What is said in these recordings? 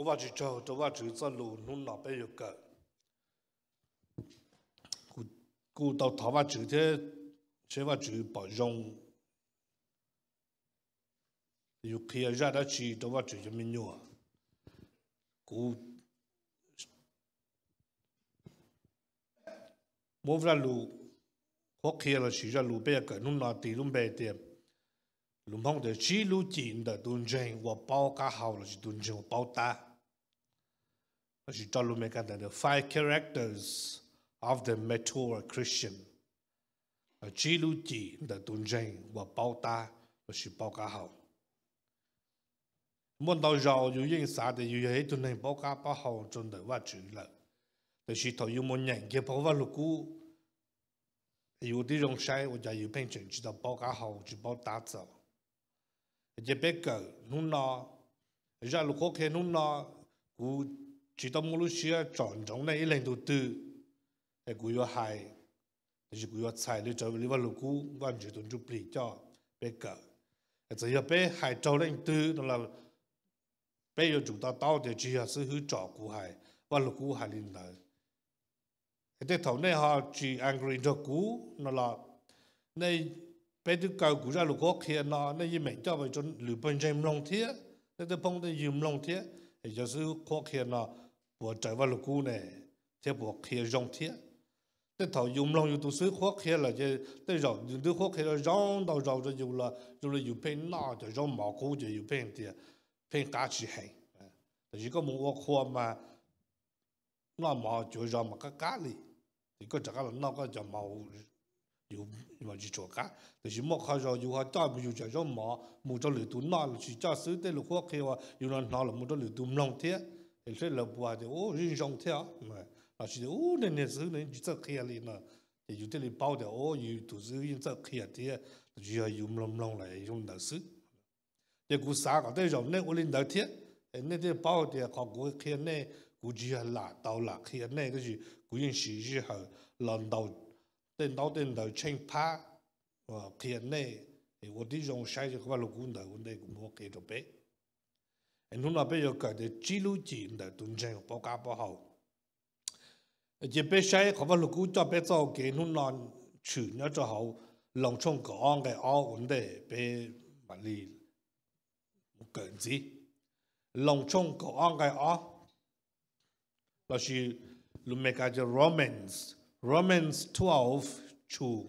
Ua Vajtswv tsaug rau Vajtswv txoj lus hnub no peb yuav kawm. Kuv kuj tau thov Vajtswv thiab seb Vajtswv pom zoo yus qhia zaj dab tsi rau Vajtswv cov me nyuam. Kuv muab zaj lus qhuab qhia lossis zaj lus peb yuav kawm hnub no tis lub npe tias, lus Hmoob tias tsib lub cim ntawm tus ntseeg uas paub qab hau lossis tus ntseeg uas paub tab, lossis rau lus Meskas tias the five characters of the mature Christian. Tsib lub cim ntawm tus ntseeg uas paub tab lossis paub qab hau. Muaj ntau zaus yus yeej xav tias yus yog ib tug neeg paub qab paub hau rau ntawm Vajtswv lawm, tiam sis thaum yus mus nyeem kiag phau Vajluskub, yus ua tib zoo saib ua cas yus pheej tseem tsis tau paub qab hau tsis paub tab txaus. Ces peb kawm hnub no, zaj lus qhuab qhia hnub no, kuv tsis tau muaj lub siab tsom ntsoov nej ib leeg tug twg es kuv yuav hais, tiam sis kuv yuav txhais li raws li Vajluskub Vajtswv tus Ntsuj Plig coj peb kawm. Txawm yog peb hais raug leej twg no los peb yuav tsum to taub tias tsis yog xib hwb tsom kuv hais, Vajluskub hais li ntawd. Tej thaum nej ho tsis agree nrog kuv no los, nej, peb twb kaw kuv zaj lus qhuab qhia no, nej yeej meem coj rau lwm pawg ntseeg mloog thiab, nej tej phooj tej ywg mloog thiab, es cov xib hwb qhuab qhia no puas raws Vajluskub ne, thiab puas qhia zoo thiab. Tej thaum yus mloog yus tus xib hwb qhuab qhia lawm ces tej zaum yus twb qhuab qhia zoo ntau zaus rau yus los zoo li yus pheej noj cov zaub mov qub ces yus pheej tias pheej qab tsis heev. Tiam sis koj mus ua qhua mas noj mov cuav zos mas qab qab li, ces koj rov qab los noj koj cov mov, yus tsis tshua qab. Tiam sis muaj qhov zaus yus ho coj yus cov zaub mov mus rau lwm tus noj lossis coj xib hwb tej lus qhuab qhia uas yus hnov los mus rau lwm tus mloog thiab, es seb lawv puas hais tias ub zoo zoo thiab, lossis tias ub nej niag xib hwb no tsis txawj qhia li no, ces yus thiaj li paub tias ub yus tus xib hwb yeej txawj qhia thiab, tab sis yog yus mloog mloog lawm zoo li ntawd xwb. Ces kuv xav kom tej zaum nej ua li ntawd thiab, nej thiaj paub tias qhov kuv qhia nej, kuv tsis yog lam tau lam qhia nej, tab sis kuv yeej siv sij hawm los ntaus tej ntaub tej ntawv tsheej phab qhia nej, ua tib zoo saib Vajluskub ntawd ua ntej kuv muab qhia rau peb. Hnub no peb yuav kawm tias tsib lub cim ntawm tus ntseeg paub qab paub hau. Ces peb saib qhov Vajluskub coj peb txoj hau kev hnub no tshwm nyob rau hauv Loos tshooj kaum ob nqe ob ua ntej peb mam li mus kawm ntxiv. Loos tshooj kaum ob nqe ob, lossis lus Meskas tias Romans, Romans twelve two.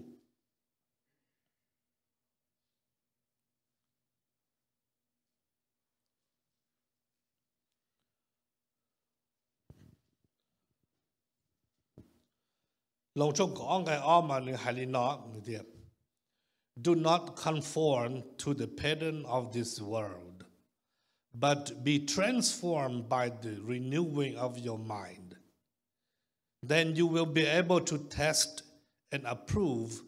Loos tshooj kaum ob nqe ob mas nws hais li no, nws tias, Do not conform to the pattern of this world, but be transformed by the renewing of your mind. Then you will be able to test and approve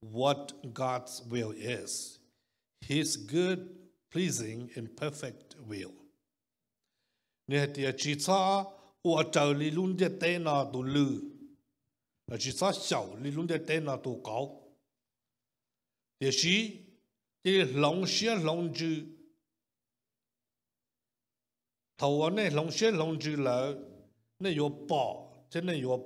what God's will is, his good, pleasing, and perfect will. Nws hais tias tsis txhob ua raws li lub ntiaj teb no tus lw, los tsis txhob xyaum li lub ntiaj teb no tus qauv, tiam sis cia li hloov siab hloov ntsws. Thaum uas nej hloov siab hloov ntsws lawm, nej yuav pom thiab nej yuav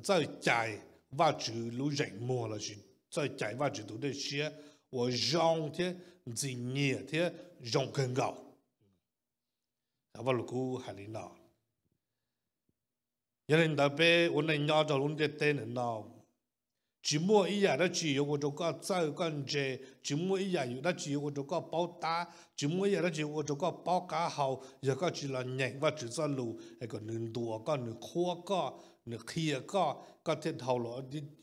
txawj cais Vajtswv lub zeem muag lossis txawj cais Vajtswv tus dej siab uas zoo thiab ntxim nyiam thiab zoo kawg nkaus. Vajluskub hais li no. Yog li ntawd peb ua neej nyob rau lub ntiaj teb ntawm no, tsis muaj ib yam dab tsi yuav ua rau koj txawj koj ntse, tsis muaj ib yam dab tsi yuav ua rau koj paub tab, tsis muaj ib yam dab tsi yuav ua rau koj paub qab hau, yog koj tsis los nyeem Vajtswv txoj lus es kom nws ntuas koj, nws qhuab koj, nws qhia koj, koj thiaj dhau los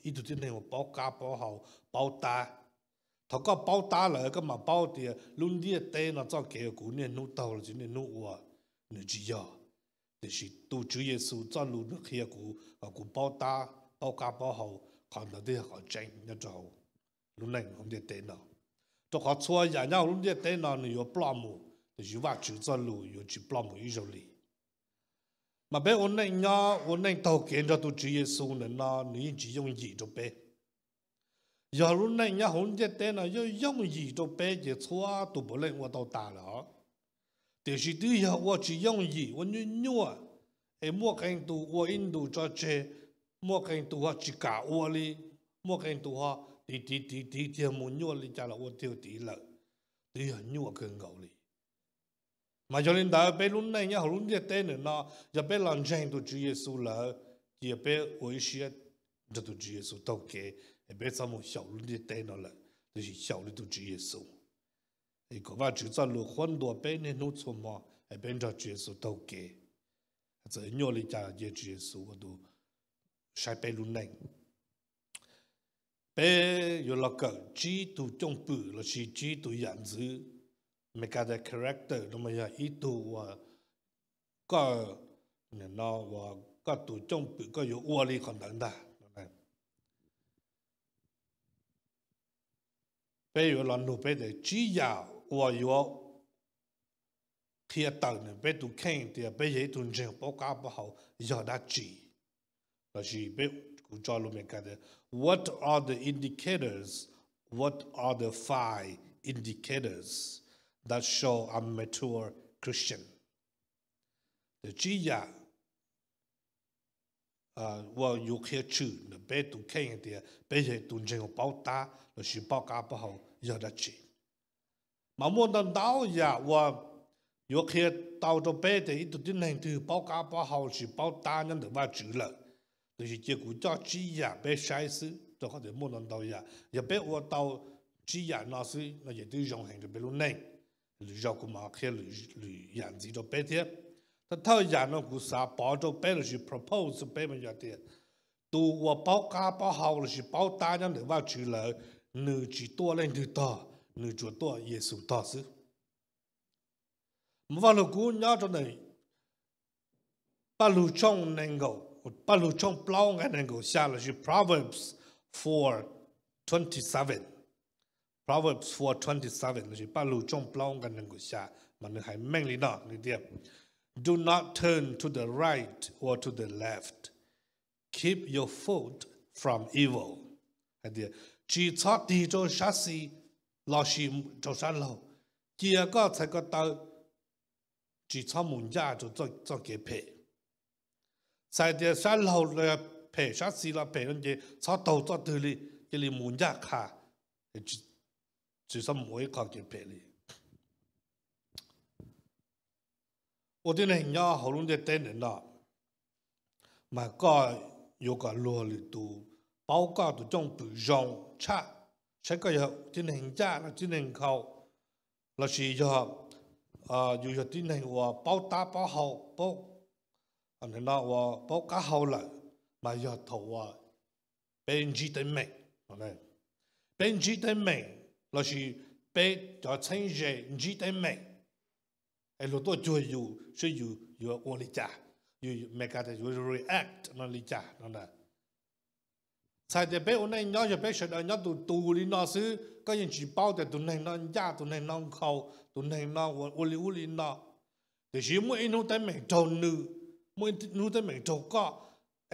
ib tug tib neeg uas paub qab paub hau, paub tab. Thaum koj paub tab lawm koj mam paub tias lub ntiaj teb no txoj kev uas kuv niaj hnub taug los tsis niaj hnub ua, nws tsis yog. Tiam sis tus Tswv Yexus txoj lus nws qhia kuv kom kuv paub tab, paub qab paub hau, qhov ntawd thiaj yog qhov tseeb nyob rau lub neej hauv ntiaj teb no. Rau qhov txhua yam nyob hauv lub ntiaj teb no nws yuav ploj mus, tiam sis Vajtswv txoj lus yuav tsis ploj mus ib zaug li. Mas peb ua neej nyob ua neej taug kev nrog tus Tswv Yexus ntawm no nws yeej tsis yooj yim rau peb. Yog lub neej nyob hauv ntiaj teb no yooj yooj yim rau peb ces txhua tus puav leej ua tau tas lawm os. Tiam sis twb yog ua tsis yooj yim, ua nyuaj nyuaj, es muaj qee tus ua ib ntus tso tseg, muaj qee tus ho tsis kam ua li, muaj qee tus ho tiv tiv tiv tiv tiag mus nyuaj li cas los ua tiag tiv lawm, twb yog nyuaj kawg nkaus li. Mas yog li ntawd peb lub neej nyob hauv lub ntiaj teb ntawm no, yog peb los ntseeg tus Tswv Yexus lawm, cia peb ua ib siab nrog tus Tswv Yexus taug kev, es peb txhob mus xyaum lub ntiaj teb no lawm, tiam sis xyaum li tus Tswv Yexus. Es kom Vajtswv txoj lus qhuab ntuas peb niaj hnub txhua hmo, es peb nrog Tswv Yexus taug kev. Txawm nyuaj li cas los cia Tswv Yexus ua tus saib peb lub neej. Peb yuav los kawm tsib tug cooj pwm lossis tsib tug yam ntxwv. Meskas tias character no mas yog ib tug uas koj, no uas koj tus cooj pwm koj yuav ua li qhov ntawd ntag. Peb yuav los nug peb tias tsib yam uas yuav qhia tawm nws peb tus kheej tias peb yog ib tug ntseeg paub qab paub hau yog dab tsi? Lossis peb, kuv tso lus Meskas tias, what are the indicators, what are the five indicators that show I'm mature Christian? Tias tsib yam uas yuav qhia tshwm ntawm peb tus kheej hais tias peb yog tus ntseeg uas paub tab lossis paub qab paub hau yog dab tsi. Mas muaj ntau ntau yam uas yuav qhia tau rau peb tias ib tug tib neeg twg paub qab paub hau lossis paub tab nyob ntawm Vajtswv lawm. Tiam sis cia kuv coj tsib yam peb saib xwb, rau qhov tias muaj ntau ntau yam. Yog peb ua tau tsib yam no xwb no ces twb zoo heev rau peb lub neej. Lwm zaus kuv mam qhia lwm yam ntxiv rau peb thiab. Thawj thawj yam no kuv xav pov rau peb lossis propose rau peb mas yog tias tus uas paub qab paub hau lossis paub tab nyob ntawm Vajtswv lawm, nws tsis tuaj leej twg tog, nws tsuas tuaj Yexus tog xwb. Mas Vaj Lug Kub nyob rau ntawm Paj Lug tshooj nees nkaum, Paj Lug tshooj plaub nqe nees nkaum xya lossis Proverbs four twenty seven. Proverbs four twenty seven lossis Paj Lug tshooj plaub nqe nees nkaum xya, mas nws hais meej li no, nws tias, Do not turn to the right or to the left. Keep your foot from evil. Hais tias, tsis txhob tig rau sab xis lossis rau sab laug, cia koj txhais ko taw, tsis txhob mus ncaj rau txoj kev phem. Txhais tias sab laug los phem, sab xis los phem no ces txhob taug txoj twg li, cia li mus ncaj qha, tsis txhob mus ua ib qho kev phem li. Ua tib neeg nyob hauv lub ntiaj teb ntawm no, mas koj yuav kom luag lwm tus paub koj tus cwj pwm zoo tshaj, saib koj yog tib neeg ncaj los tib neeg nkhaus, lossis yog yus yog tib neeg uas paub tab paub hau, paub, no uas paub qab hau lawm, mas yog thaum uas peb ntsib teeb meem. Peb ntsib teeb meem lossis peb cov txheeb ze ntsib teeb meem, es luag tuaj cuag yus saib yus yuav ua li cas, yus, Meskas tias yuav react no li cas no na. Txhais tias peb ua neej nyob yog peb sawv daws nyob tus tus li no xwb, koj yeej tsis paub tias tus neeg no ncaj, tus neeg no nkhaus, tus neeg no ua li ub li no. Tiam sis muaj ib hnub teeb meem raug nws, muaj ib hnub teeb meem raug koj,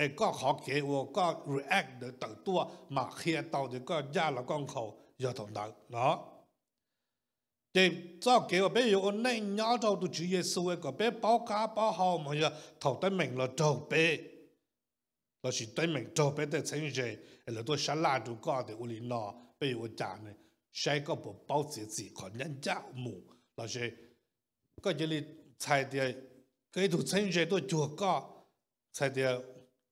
es koj qhov kev uas koj react ntawd tawm tuaj mam qhia tau tias koj ncaj los koj nkhaus yog thaum ntawd no. Ces txoj kev uas peb yuav ua neej nyob rau tus Tswv Yexus es kom peb paub qab paub hau mas yog thaum teeb meem los raug peb, lossis teeb meem raug peb tej txheeb ze, es lawv tuaj sab laj rau koj tias ua li no, peb yuav ua cas ne? Saib koj puas paub txiav txim qhov ncaj ncaj mus lossis koj cia li txhais tias koj ib tug txheeb ze tuaj cuag koj, txhais tias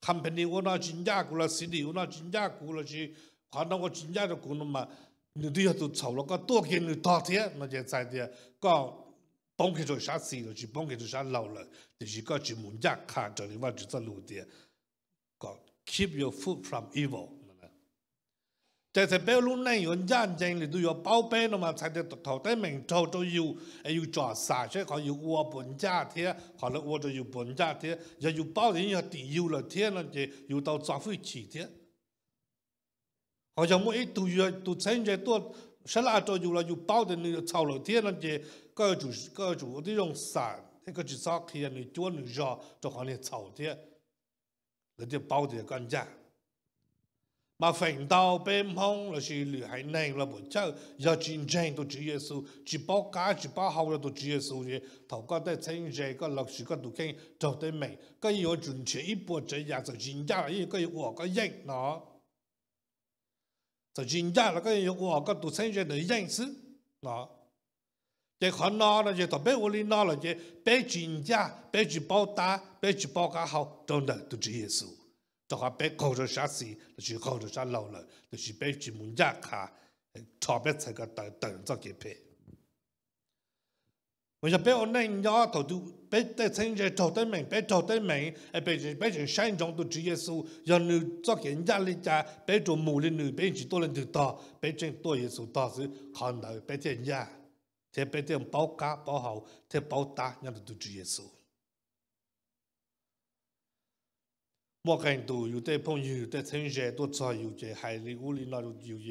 company ua no tsis ncaj kuv los city ua no tsis ncaj kuv lossis qhov no ua tsis ncaj rau kuv no mas nws twb yog tus txhaum los koj tuaj kiag nws tog thiab no ces txhais tias koj poob kiag rau sab xis lossis poob kiag rau sab laug lawm, tiam sis koj tsis mus ncaj qha raws li Vajtswv txoj lus tias kom keep your foot from evil. Ces txhais peb lub neej yuav ncaj ncees, lwm tus yuav paub peb no mas txhais tias thaum teeb meem raug rau yus es yus tsom xam saib qhov yus ua puas ncaj thiab qhov lawv ua rau yus puas ncaj thiab. Yog yus paub tias yeej yog tim yus lawm thiab no ces yus tau txo hwj chim thiab. Ho yog muaj ib tug yog tus txheeb ze tuaj sab laj rau yus los yus paub tias nws txhaum lawm thiab no ces koj yuav tsum ua tib zoo xam thiab koj tsis txhob qhia nws cuab nws zog rau qhov niag txhaum thiab, lawv thiaj paub tias koj ncaj. Mas feem ntau peb Hmoob lossis lwm haiv neeg los puam chawj yog tsis ntseeg tus Tswv Yexus, tsis paub qab tsis paub hau rau tus Tswv Yexus es thaum koj tej txheeb ze koj lossis koj tus kheej raug teeb meem, koj yeej yuav tsum nrhiav ib puas tsav yam txawm tsis ncaj los yeej koj yuav ua kom koj yeej no. Txawm tsis ncaj los koj yeej yuav ua kom koj tus txheeb ze ntawd yeej xwb no. Ces qhov no no ces thaum peb ua li no lawm ces peb tsis ncaj, peb tsis paub tab, peb tsis paub qab hau rau ntawm tus Tswv Yexus, rau qhov peb qaug rau sab xis lossis qaug rau sab laug lawm, tiam sis peb tsis mus ncaj qha, rho peb txhais ko taw tawm txoj kev phem. Mas yog peb ua neej nyob thaum peb tej txheeb ze raug teeb meem, peb raug teeb meem es peb tseem saib ntsoov tus Tswv Yexus, yog nws txoj kev ncaj li cas peb rua mus li nws, peb yeej tsis tuaj leej twg tog, peb tseem tuaj Yexus tog xwb, qhov ntawd peb thiaj ncaj, thiab peb thiaj paub qab paub hau thiab paub tab nyob ntawm tus Tswv Yexus. Muaj qee tus yus tej phooj ywg tej txheeb ze tuaj txog yus ces hais li ub li no, yus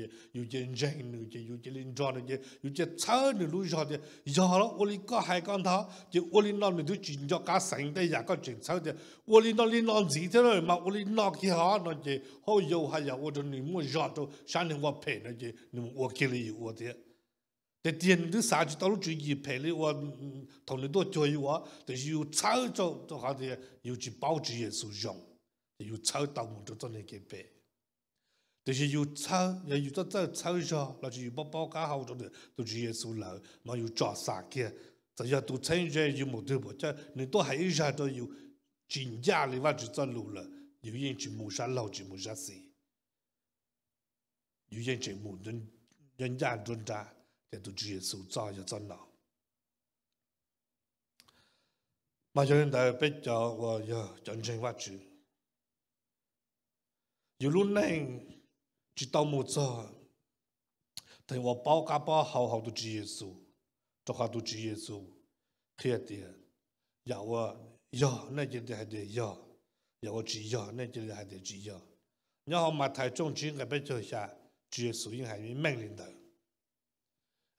ces ntseeg nws ces yus cia li nrog nws ces yus cia txhawb nws lub zog tias yog ua li koj hais koj ntag, ces ua li no nws twb tsis nco qab xeev tej yam koj tseem txhawb tias ua li no li no ntxiv thiab mas ua li no kiag os no ces hauj yau haj yam ua rau nws muaj zog rau sab nws ua phem no ces nws mus ua kiag li yus ua thiab. Tiag tiag nws twb xav tsis tau lub tswv yim phem li uas thaum nws tuaj cuag yus, tiam sis yus txhawb rau qhov tias yus tsis paub Tswv Yexus zoo, ces yus txhawb tau mus rau txoj niag kev phem. Tiam sis yus txhawb, yog yus txawj txawj txhawb zog lossis yus paub paub qab hau rau tus Tswv Yexus lawm mas yus tsom xam kiag, txawm yog tus txheeb ze yus mus twg puas chawj nws tuaj hais ib zag rau yus tsis ncaj li Vajtswv txoj lus lawm, yus yeej tsis mus sab laug tsis mus sab xis, yus yeej tseem mus nyob ncaj nruab nrab tias tus Tswv Yexus txoj yog txoj no. Mas yog li ntawd peb cov uas yog cov ntseeg Vajtswv, yus lub neej tsis tau mus txog theem uas paub qab paub hau hauv tus Tswv Yexus, rau qhov tus Tswv Yexus qhia tias yam uas yog nej cia li hais tias yog, yam uas tsis yog nej cia li hais tias tsis yog. Nyob hauv Mathais tshooj tsib nqe peb caug xya, Tswv Yexus yeej hais meej li ntawd.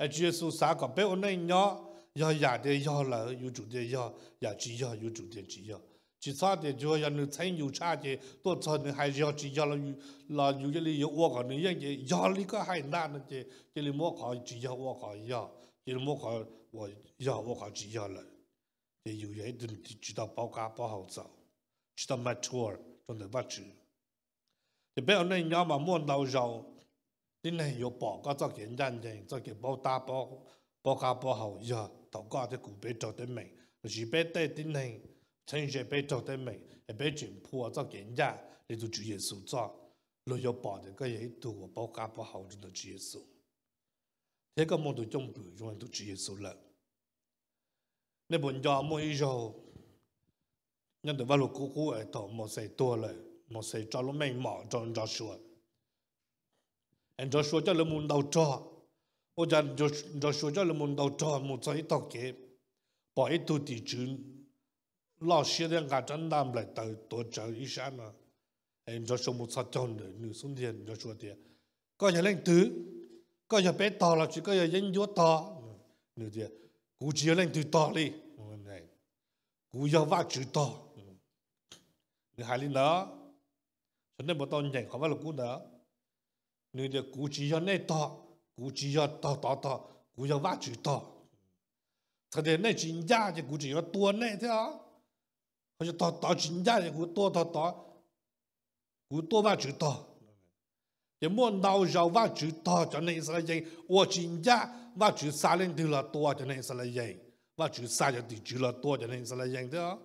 Es Tswv Yexus xav kom peb ua neej nyob, yog yam tias yog lawm yuav tsum tias yog, yam tsis yog yuav tsum tias tsis yog. Tsis txhob tias tsuas yog nws txheeb yus tshaj ces tuaj txog nws hais yog tsis yog los yus cia li yuav ua kom nws yeej ces yog li koj hais ntag no ces cia li muab qhov tsis yog ua qhov yog, cia li muab qhov uas yog ua qhov tsis yog lawm. Ces yus yog ib tug tsis tau paub qab paub hau txaus, tsis tau mature rau ntawm Vajtswv. Ces peb ua neej nyob mas muaj ntau zaus tib neeg yuav pom koj txoj kev ncaj ncees, txoj kev paub tab, paub qab paub hau yog thaum koj thiab kuv peb raug teeb meem, lossis peb tej tib neeg txheeb ze peb raug teeb meem es peb tseem phua txoj kev ncaj li tus Tswv Yexus txoj, luag yuav pom tias koj yog ib tug uas paub qab paub hau rau ntawm Tswv Yexus thiab koj muaj tus cwj pwm zoo li tus Tswv Yexus lawm. Nej puas nco muaj ib zaug nyob ntawm Vaj Lug Kub qub es thaum Mauxes tuag lawm, Mauxes tso lub meej mom rau Nrog Suav, es Nrog Suav coj lawv mus ntaus rog. Ua cas Nrog Suav coj lawv mus ntaus rog mus txog ib tog kev, pom ib tug tim tswv loj siab thiab nqa rab ntaj nplaim taws tuav tsawv ib sab no. Nrog Suav mus txog caug ntawm nws xub ntiag, Nrog Suav tias, koj yog leej twg? Koj yog peb tog los tsis koj yog yeeb ncuab tog? Nws tias, kuv tsis yog leej twg tog li, kuv yog Vajtswv tog. Nws hais li ntawd, xyov nej puas tau nyeem qhov Vaj Lug Kub ntawd. Nws tias kuv tsis yog nej tog, kuv tsis yog tog tod tog, kuv yog Vajtswv tog. Txhais tias nej tsis ncaj ces kuv tseem yuav tua nej thiab. Ho yog tog tod tsis ncaj ces kuv tua tog tod, kuv tua Vajtswv tog. Ces muaj ntau zaus Vajtswv tog cov neeg Yixalayees ua tsis ncaj, Vajtswv xa leej twg los tua cov neeg Yixalayees, Vajtswv xa cov tim tswv los tua cov neeg Yixalayees thiab.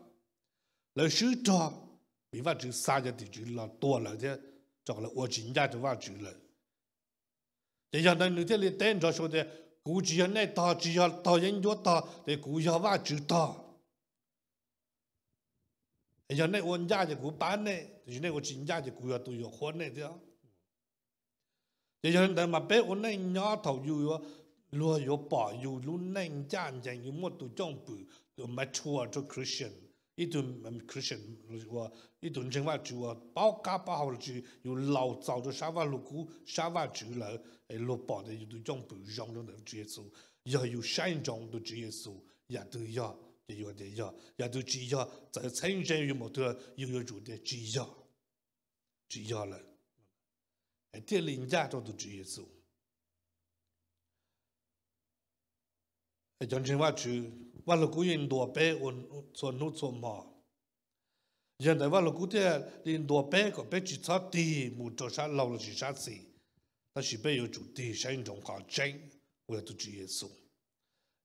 Lawv swb rog vim Vajtswv xa cov tim tswv los tua lawv thiab, rau qhov lawv ua tsis ncaj rau Vajtswv lawm. Ces yog ntawd nws thiaj li teb Nrog Suav tias, kuv tsis yog nej tog, tsis yog tog yeeb ncuab tog, ces kuv yog Vajtswv tog. Yog nej ua ncaj ces kuv pab nej, tiam sis nej ua tsis ncaj ces kuv yog tus yuav qhuab nej thiab. Ces yog li ntawd mas peb ua neej nyob thaum yus, luag yuav pom yus lub neej ncaj ncees, yus muaj tus cwj pwm, tus mature, tus Christian, ib tug Christian, ib tug ntseeg Vajtswv uas paub qab paub hau los sis yus laus txaus rau sab Vaj Lug Kub, sab Vajtswv lawm, luag pom tias yus tus cwj pwm zoo rau ntawm Tswv Yexus, yog yus saib ntsoov tus Tswv Yexus, yam twg yog ces yus tias yog, yam twg tsis yog, txawm txheeb ze yus mus twg yus yuav tsum tias tsis yog, tsis yog lawm. es thiaj li ncaj rau tus Tswv Yexus. Cov ntseeg Vajtswv, Vaj Lug Kub yeej ntuas peb ua txhua hnub txhua hmo. Yog ntawd Vaj Lug Kub thiaj li ntuas peb kom peb tsis txhob tig mus rau sab laug lossis sab xis, tab sis peb yuav tsum tig saib ntsoov qhov tseeb uas yog tus Tswv Yexus.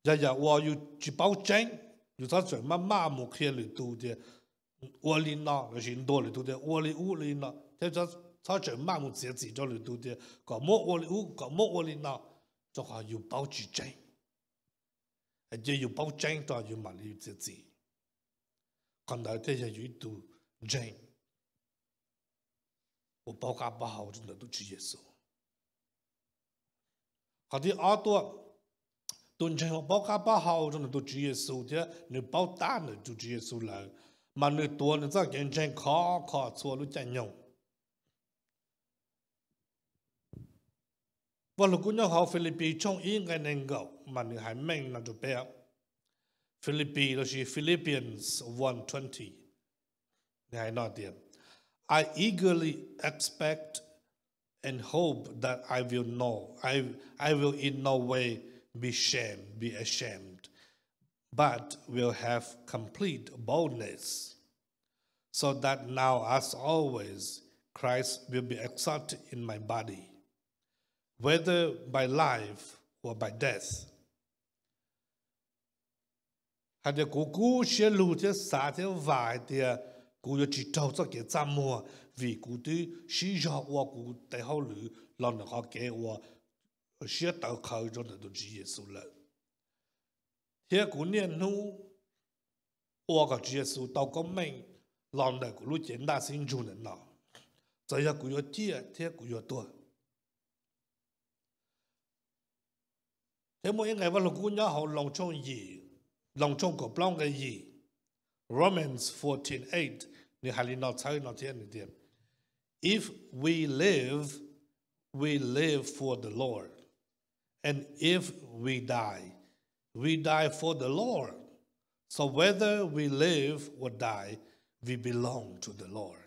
Yog yam uas yus tsis paub tseeb, yus txhob tseem maj maj mus qhia lwm tus tias ua li no lossis ntuas lwm tus tias ua li ub li no thiab txhob tseem maj mus txiav txim rau lwm tus tias kom muab ua li ub, kom muab ua li no, rau qhov yus paub tsis tseeb. Cia yus paub tseeb rau yus mam li txiav txim. Qhov ntawd thiaj yog yus ib tug ntseeg uas paub qab paub hau rau ntawm tus Tswv Yexus. Qhov thib ob tuaj, tus ntseeg uas paub qab paub hau rau ntawm tus Tswv Yexus thiab nws paub tab ntawm tus Tswv Yexus lawm, mas nws tuav nws txoj kev ntseeg khov kho txhua lub caij nyoog. Vaj Lug Kub nyob hauv Philippines tshooj ib nqe nees nkaum mas nws hais meej no rau peb. Philippines lossis Philippians one twenty, nws hais no tias, I eagerly expect and hope that I will know, I, I will in no way be shamed, be ashamed, but will have complete boldness, so that now, as always, Christ will be exalted in my body, whether by life or by death. Hais tias kuv kub siab lug thiab xav thiab vam hais tias kuv yuav tsis raug txoj kev txaj muag vim kuv twb sib zog ua kuv tes hauj lwm los ntawm qhov kev ua siab tawv qhawv rau ntawm tus Tswv Yexus lawm. Thiab kuv niaj hnub ua kom Tswv Yexus tau koob meej los ntawm kuv lub cev ntaj xib ntsug ntawm no, txawm yog kuv yuav ciaj thiab kuv yuav tuag. Thiab muaj ib nqe Vaj Lug Kub nyob hauv Loos tshooj yim, Loos tshooj kaum plaub nqe yim, Romans fourteen eight, nws hais li no txhawb no thiab nws tias, If we live, we live for the Lord, and if we die, we die for the Lord. So whether we live or die, we belong to the Lord.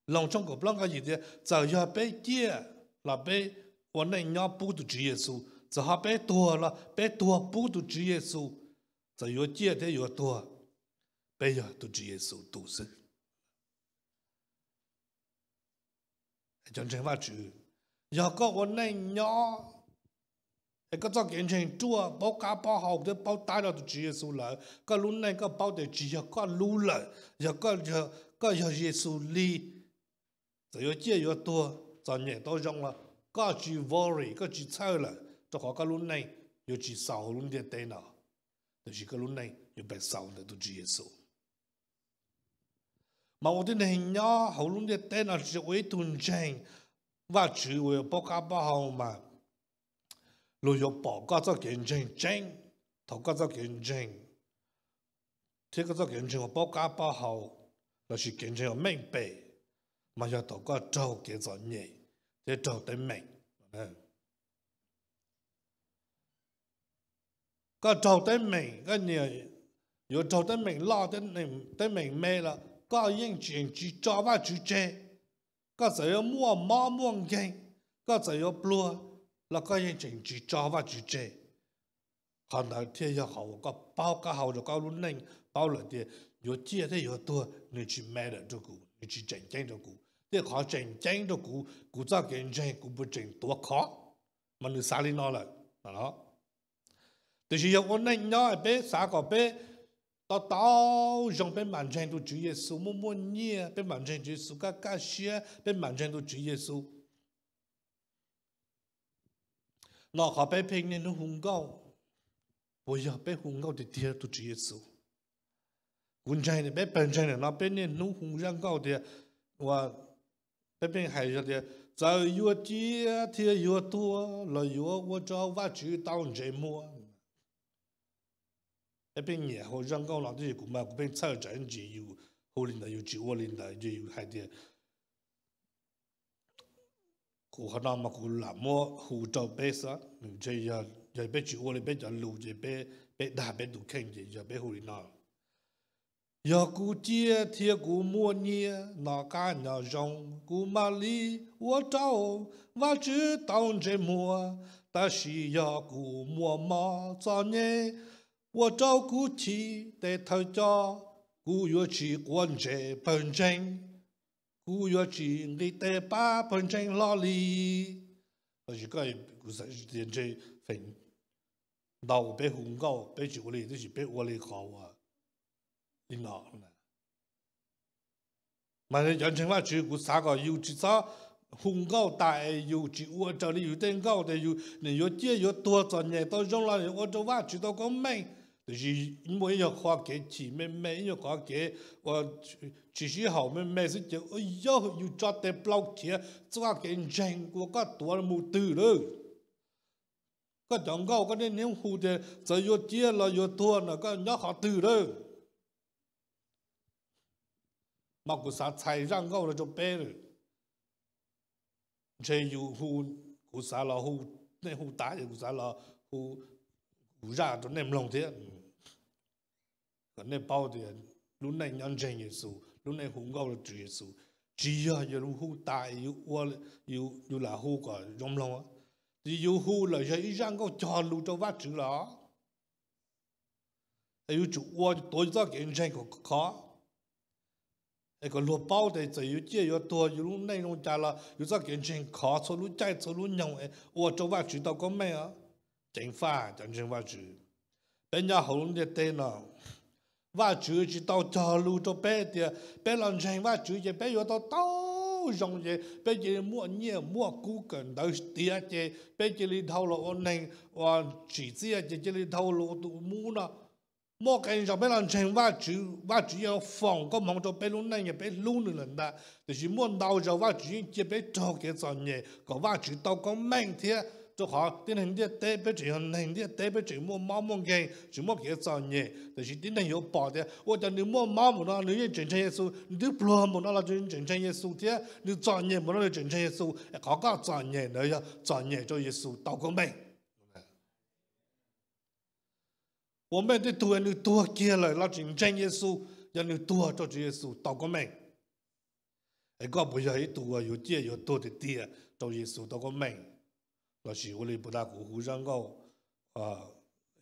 Loos tshooj kaum plaub nqe yim tias txawm yog peb ciaj los peb ua neej nyob pub tus Tswv Yexus, txawm ho peb tuag los peb tuag pub tus Tswv Yexus. Txawm yuav ciaj thiab yuav tuag, peb yog tus Tswv Yexus tus xwb. Cov ntseeg Vajtswv, yog koj ua neej nyob es koj txoj kev ntseeg ruaj, paub qab paub hau thiab paub tab rau tus Tswv Yexus lawm, koj lub neej koj paub tias tsis yog koj lub lawm, yog koj yog Yexus li. Txawm yuav ciaj yuav tuag, txom nyem tau zoo los koj tsis worry, koj tsis txhawj lawm, rau qhov koj lub neej yuav tsis xaus hauv lub ntiaj teb no, tiam sis koj lub neej yuav pem xaus ntawm tus Tswv Yexus. Mas ua tib neeg nyob hauv lub ntiaj teb no tsis ua ib tug ntseeg Vajtswv uas yuav paub qab paub hau mas luag yuav pom koj txoj kev ntseeg tseeb thaum koj txoj kev ntseeg thiab koj txoj kev ntseeg uas paub qab paub hau lossis kev ntseeg uas meej pem, mas yog thaum koj raug kev txom nyem thiab raug teeb meem. Koj raug teeb meem, koj nyiam yuav raug teeb meem loj, teeb meem me los koj yeej tseem tsis tso Vajtswv tseg. Koj txawm yuav muaj mob muaj nkeeg, koj txawm yuav pluag los koj yeej tseem tsis tso Vajtswv tseg. Qhov ntawd thiaj yog qhov uas koj paub qab hau rau koj lub neej, paub lawm tias yuav ciaj thiab yuav tuag nws tsis matter rau kuv, nws tsis tseem ceeb rau kuv. Thiab qhov tseem ceeb rau kuv, kuv txoj kev ntseeg kuv puas tseem tuav khov, mas nws xav li no lawm. Tiam sis yog ua neej nyob peb xav kom peb to taub zoo, peb mam ntseeg tus Tswv Yexus, muaj muaj nyiaj peb mam ntseeg tus Tswv Yexus, kaj kaj siab peb mam ntseeg tus Tswv Yexus, no qhov peb pheej niaj hnub hu nkauj, puas yog peb hu nkauj tiag tiag tus Tswv Yexus? Kuv ntseeg tias peb pawg ntseeg ntawm no peb niaj hnub hu zaj nkauj tias, ua, peb pheej hais tias txawm yuav ciaj thiab yuav tuag los yuav ua rau Vajtswv tau ntsej muag. Peb pheej nyiam hu zaj nkauj no, tiam sis kuv mas kuv pheej txhawj tsam ntsis yus hu li ntawd yus tsis ua li ntawd ces yus hais tias kuv qhov no mas kuv lam muab hu rau peb xwb, ntshe yog peb tsis ua li peb cov lus ces peb dag peb tus kheej ces yog peb hu li no. Yog kuv ciaj thiab kuv muaj nyiaj, noj qab nyob zoo, kuv mam li ua rau Vajtswv tau ntsej muag. Tab sis yog kuv muaj mob txom nyem, ua rau kuv chim tes thawj coj, kuv yuav tsis quav ntsej pawg ntseeg, kuv yuav tsis nqis tes pab pawg ntseeg hlo li. Lossis kuv xav tias ntshe feem ntau peb hu nkauj peb tsis ua li, tab sis peb ua li qhov uas li no. Mas cov ntseeg Vajtswv, kuv xav kom yus tsis txhob hu nkauj tas es yus tsis ua raws li yus tej nkauj tias yus nim yuav ciaj yuav tuag txom nyem tau zoo los ua rau Vajtswv tau koob meej. Tiam sis muaj ib nyuag qhov kev chim me me, ib nyuag qhov kev ua tsis sib haum me me xwb ces yog yus tso tes plaub khiav txoj kev ntseeg uas koj tuav mus twg lawm. Koj cov nkauj koj niaj hnub hu tias txawm yuav ciaj los yuav tuag no koj nyob qhov twg lawm. Mas kuv xav txhais zaj nkauj no rau peb lawm. Ntshe yus hu, kuv xav los hu, nej hu tas ces kuv xav los hu kuv zaj rau nej mloog thiab, kom nej paub tias lub neej nyob ntseeg Yexus, lub neej hu nkauj rau Tswv Yexus, tsis yog yus hu tas yus lam hu kom zoo mloog, yus hu lawm yog ib zaj nkauj cog lus rau Vajtswv los. Es yuav tsum ua tuav yus txoj kev ntseeg kom khov, es kom luag paub tias txawm yuav ciaj yuav tuag yus lub neej zoo cas los yus txoj kev ntseeg khov txhua lub caij txhua lub nyoog es ua rau Vajtswv tau koob meej os. Ceev faj cov ntseeg Vajtswv, peb nyob hauv lub ntiaj teb no, Vajtswv tsis tau cog lus rau peb tias peb los ntseeg Vajtswv ces peb yuav tau tau zoo ces peb cia li muaj nyiaj muaj kub kawm ntawv tiav ces peb cia li dhau los ua neeg ua tsim txiaj ces cia li dhau los ua tus mub no. Muaj qee zaus peb los ntseeg Vajtswv, Vajtswv yeej foom koob hmoov rau peb lub neej yog peb hlub nws lawm ntag. Tiam sis muaj ntau zaus Vajtswv yeej cia peb raug kev txom nyem kom Vajtswv tau koob meej thiab, rau qhov tib neeg ntiaj teb peb tseem yog neeg ntiaj teb, peb tseem muaj mob muaj nkeeg, tseem muaj kev txom nyem. Tiam sis tib neeg yuav pom tias ua cas nws muaj mob npaum no nws yeej tseem ntseeg Yexus, nws twb pluag npaum no los nws tseem ntseeg Yexus thiab, nws txom nyem npaum no nws tseem ntseeg Yexus. Es qhov koj txom nyem ntawd yog txom nyem rau Yexus tau koob meej. Ua meej tej tug nws tuag kiag lawm los tseem ntseeg Yexus, yog nws tuag rau Tswv Yexus tau koob meej. Es koj puas yog ib tug uas yuav ciaj yuav tuag tiag tiag rau Yexus tau koob meej? Lossis ua li puag ta kuv hu zaj nkauj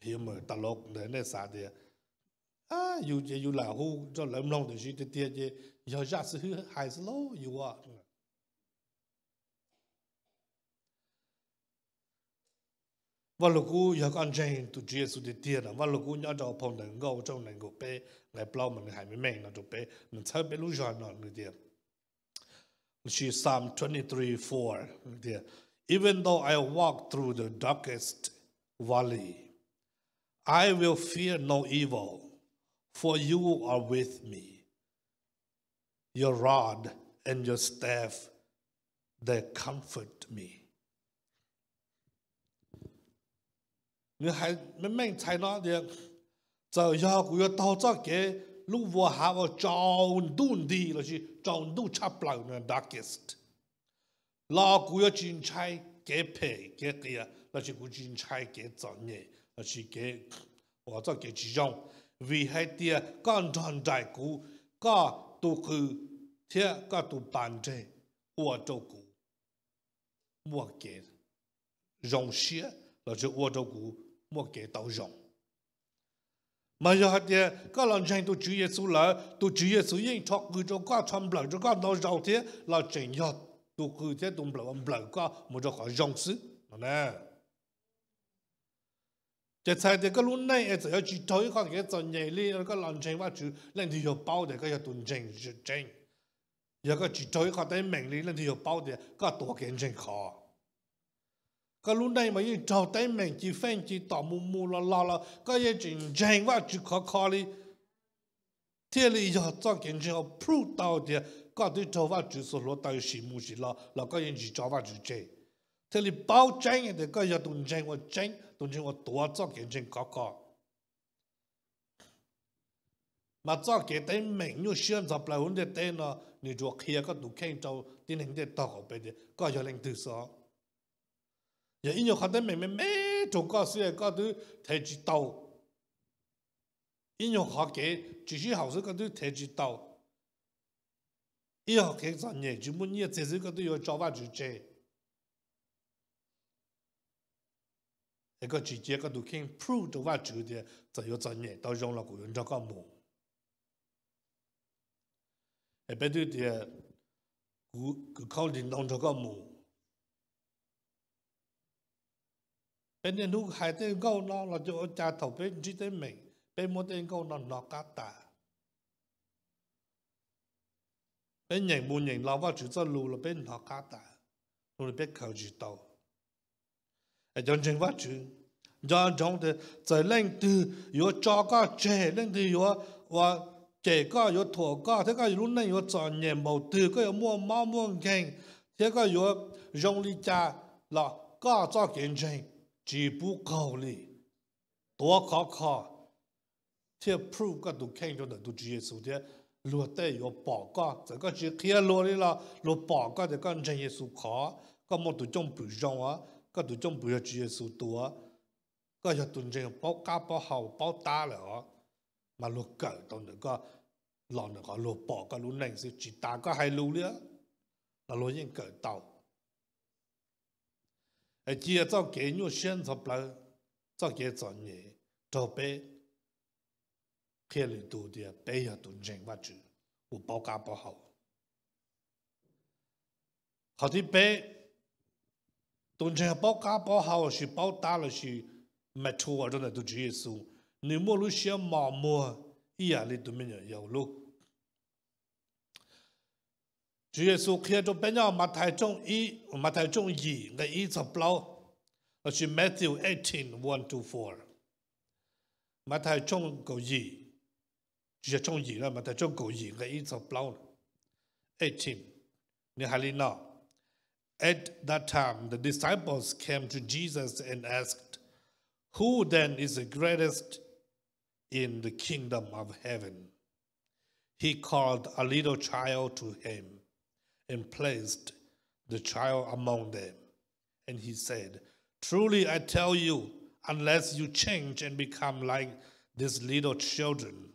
hiav mas tas los ntawd nej xav tias yus ces yus lam hu rau lawv mloog tiam sis tiag tiag ces yog zaj xib hwb hais xwb lauj yus. Vaj Lug Kub, yog koj ntseeg tus Tswv Yexus tiag tiag no, Vaj Lug Kub nyob rau phau Ntawv Nkauj tshooj nees nkaum peb nqe plaub mas nws hais meej meej no rau peb, nws txhawb peb lub zog no nws tias, Psalm twenty-three four tias, Even though I walk through the darkest valley, I will fear no evil, for you are with me. Your rod and your staff, they comfort me. Nws hais meej meej txhais no tias, txawm yog kuv yuav taug txoj kev lub vuas hav uas tsaus ntuj nti lossis tsaus ntuj tshaj plaws no darkest, los kuv yuav tsis ntshai kev phem kev qias lossis kuv tsis ntshai kev txom nyem lossis kev uas txoj kev tsis zoo, vim hais tias koj nrog nraim kuv, koj tus qws thiab koj tus pas nreg ua rau kuv muaj kev zoo siab lossis ua rau kuv muaj kev tau zoo. Mas yog hais tias koj los ntseeg tus Tswv Yexus lawm, tus Tswv Yexus yeej rho qws rau koj, rho nplawm rau koj ntau zaus thiab los tseem yog tus qws thiab tus nplawm uas nplawm koj mus rau qhov zoo xwb no na. Ces txhais tias koj lub neej es txawm yuav tsis raug ib qho kev txom nyem li, koj los ntseeg Vajtswv leej twg yuav paub tias koj yog tus ntseeg tseeb. Yog koj tsis raug ib qho teeb meem li leej twg yuav paub tias koj tuav kev ntseeg khov. Koj lub neej mas yeej raug teeb meem ci feej ci tom mus mus los los los koj yeej tseem ntseeg Vajtswv khov kho li, thiaj li yog txoj kev ntseeg uas prove tau tias koj twb raug Vajtswv txhua hluav taws sim mus sim los los koj yeej tsis tso Vajtswv tseg, thiaj li paub tseeb tias koj yog tus ntseeg uas tseeb, tus ntseeg uas tuav txoj kev ntseeg khov kho. Mas txoj kev teeb meem nyuaj siab ntxhov plaws hauv ntiaj teb no nws tsuas qhia koj tus kheej rau tib neeg ntiaj teb qaum pem tias koj yog leej twg xwb. Yog ib nyuag qhov teeb meem me me rau koj xwb es koj twb thev tsis tau, Ib nyuag qhov kev tsis sib haum xwb koj twb thev tsis tau. Ib qhov kev txom nyem tsis muaj nyiaj txiag xwb koj twb yuav tso Vajtswv tseg. Es koj tsis cia koj tus kheej prove rau Vajtswv tias txawm yuav txom nyem tau zoo los kuv yuav nrog koj mus. Es peb twb tias kuv khaub lig ntoo nrog koj mus. Peb niaj hnub hais tej nkauj no los cov ua cas thaum peb ntsib teeb meem peb muab tej nkauj no hnov qab tas. Peb nyeem mus nyeem los Vajtswv txoj lus los peb hnov qab tas, zoo li peb khaws tsis tau. Es cov ntseeg Vajtswv, nco ntsoov tias txawm leej twg yuav tso koj tseg, leej twg yuav ua cem koj, yuav thuam koj thiab koj lub neej yuav txom nyem npaum twg, koj yuav muaj mob muaj nkeeg thiab koj yuav zoo li cas los koj txoj kev ntseeg tsis pub qaug li. Tuav khov kho thiab prove koj tus kheej rau ntawm tus Tswv Yexus thiab luag tej yuav pom koj. Txawm koj tsis qhia luag li los luag pom koj tias koj ntseeg Yexus qhov, koj muaj tus cwj pwm zoo os, koj tus cwj pwm yog Tswv Yexus tus, koj yog tus ntseeg paub qab paub hau paub tab lawm os, mas luag kawm tau ntawm koj los ntawm qhov luag pom koj lub neej xwb tsis tas koj hais lus li los luag yeej kawm tau. Es cia txoj kev nyuaj siab ntxhov plawv, txoj kev txom nyem raug peb qhia lwm tus tias peb yog tus ntseeg Vajtswv uas paub qab paub hau. Qhov thib peb, tus ntseeg paub qab paub hau lossis paub tab lossis mature rau ntawm tus Tswv Yexus, nws muaj lub siab mos muag ib yam li tus me nyuam yaus lub. Tswv Yexus qhia rau peb nyob Mathais tshooj yim nqe ib txog plaub, lossis Matthew eighteen one to four. Mathais tshooj kaum yim, tsis yog tshooj yim, Mathais tshooj kaum yim nqe ib txog plaub, eighteen, nws hais li no: At that time the disciples came to Jesus and asked, Who then is the greatest in the kingdom of heaven? He called a little child to him and placed the child among them. And he said, Truly I tell you, unless you change and become like these little children,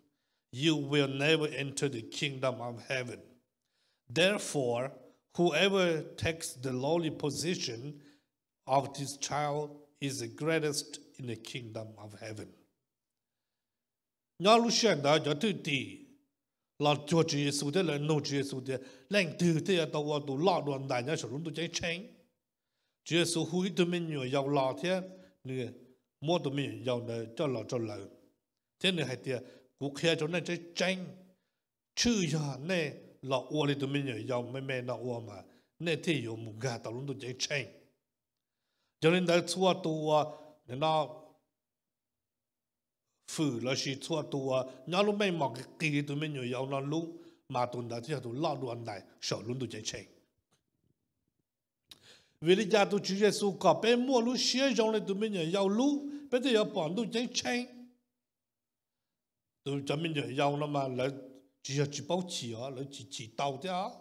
you will never enter the kingdom of heaven. Therefore, whoever takes the lowly position of this child is the greatest in the kingdom of heaven. Nyob lub sij hawm ntawd cov thwj tim los cuag Tswv Yexus thiab lawv nug Tswv Yexus tias, leej twg thiaj yuav tau ua tus loj dua ntais nyob saum lub ntuj ceeb tsheej? Tswv Yexus hu ib tug me nyuam yaus los thiab nws muab tus me nyuam yaus ntawd coj los rau lawv, thiab nws hais tias, kuv qhia rau nej tseeb tseeb, tshwj yog nej los ua li tus me nyuam yaus me me no ua mas nej thiaj yuav mus nkag tau lub ntuj ceeb tsheej. Yog li ntawd txhua tus uas no fwm lossis txhua tus uas nyob lub meej mom qis qis li tus me nyuam yaus no lub, mas tus ntawd thiaj yog tus loj dua ntais saum lub ntuj ceeb tsheej. Vim li cas tus Tswv Yexus kom peb muaj lub siab zoo li tus me nyuam yaus lub peb thiaj yuav pom ntuj ceeb tsheej? Tus, cov me nyuam yaus no mas lawv tsis yog tsis paub chim os, lawv chim chim tau thiab os,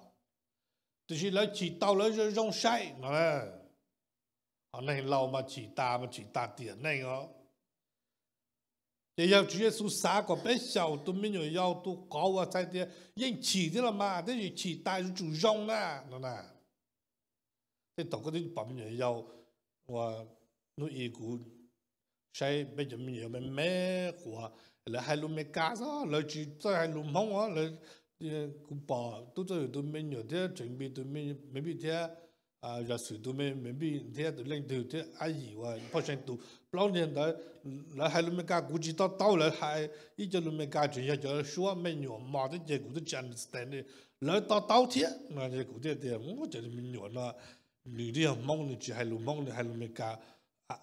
tiam sis lawv chim tau lawv zoo zoo saib no. Ho neeg laus mas chim tas mas chim tas tiam neej os. Ces yog Tswv Yexus xav kom peb xyaum tus me nyuam yaus tus qauv uas txhais tias yeej chim thiab los mas, tab sis chim tas yuav tsum zoo na no na. Tej thaum koj twb pom me nyuam yaus uas hnub i kuv saib peb cov me nyuam yaus me me quav, lawv hais lus Meskas xwb, lawv tsis txawj hais lus Hmoob os. Kuv pom tub txawj tus me nyuam thiab tseem npis tus me npij thiab, yog xwm tus me npij thiab tus leej twg thiab ab yim uas phoj seej tus plaub niag ntawd, lawv hais lus Meskas kuv tsis to taub, lawv hais ib co lus Meskas tseem yog cov suab me nyuam mos thiab ces kuv twb tsis understand li. Lawv to taub thiab no, kuv thiaj tias cov me nyuam no nws twb yog Hmoob nws tsis hais lus Hmoob nws hais lus Meskas,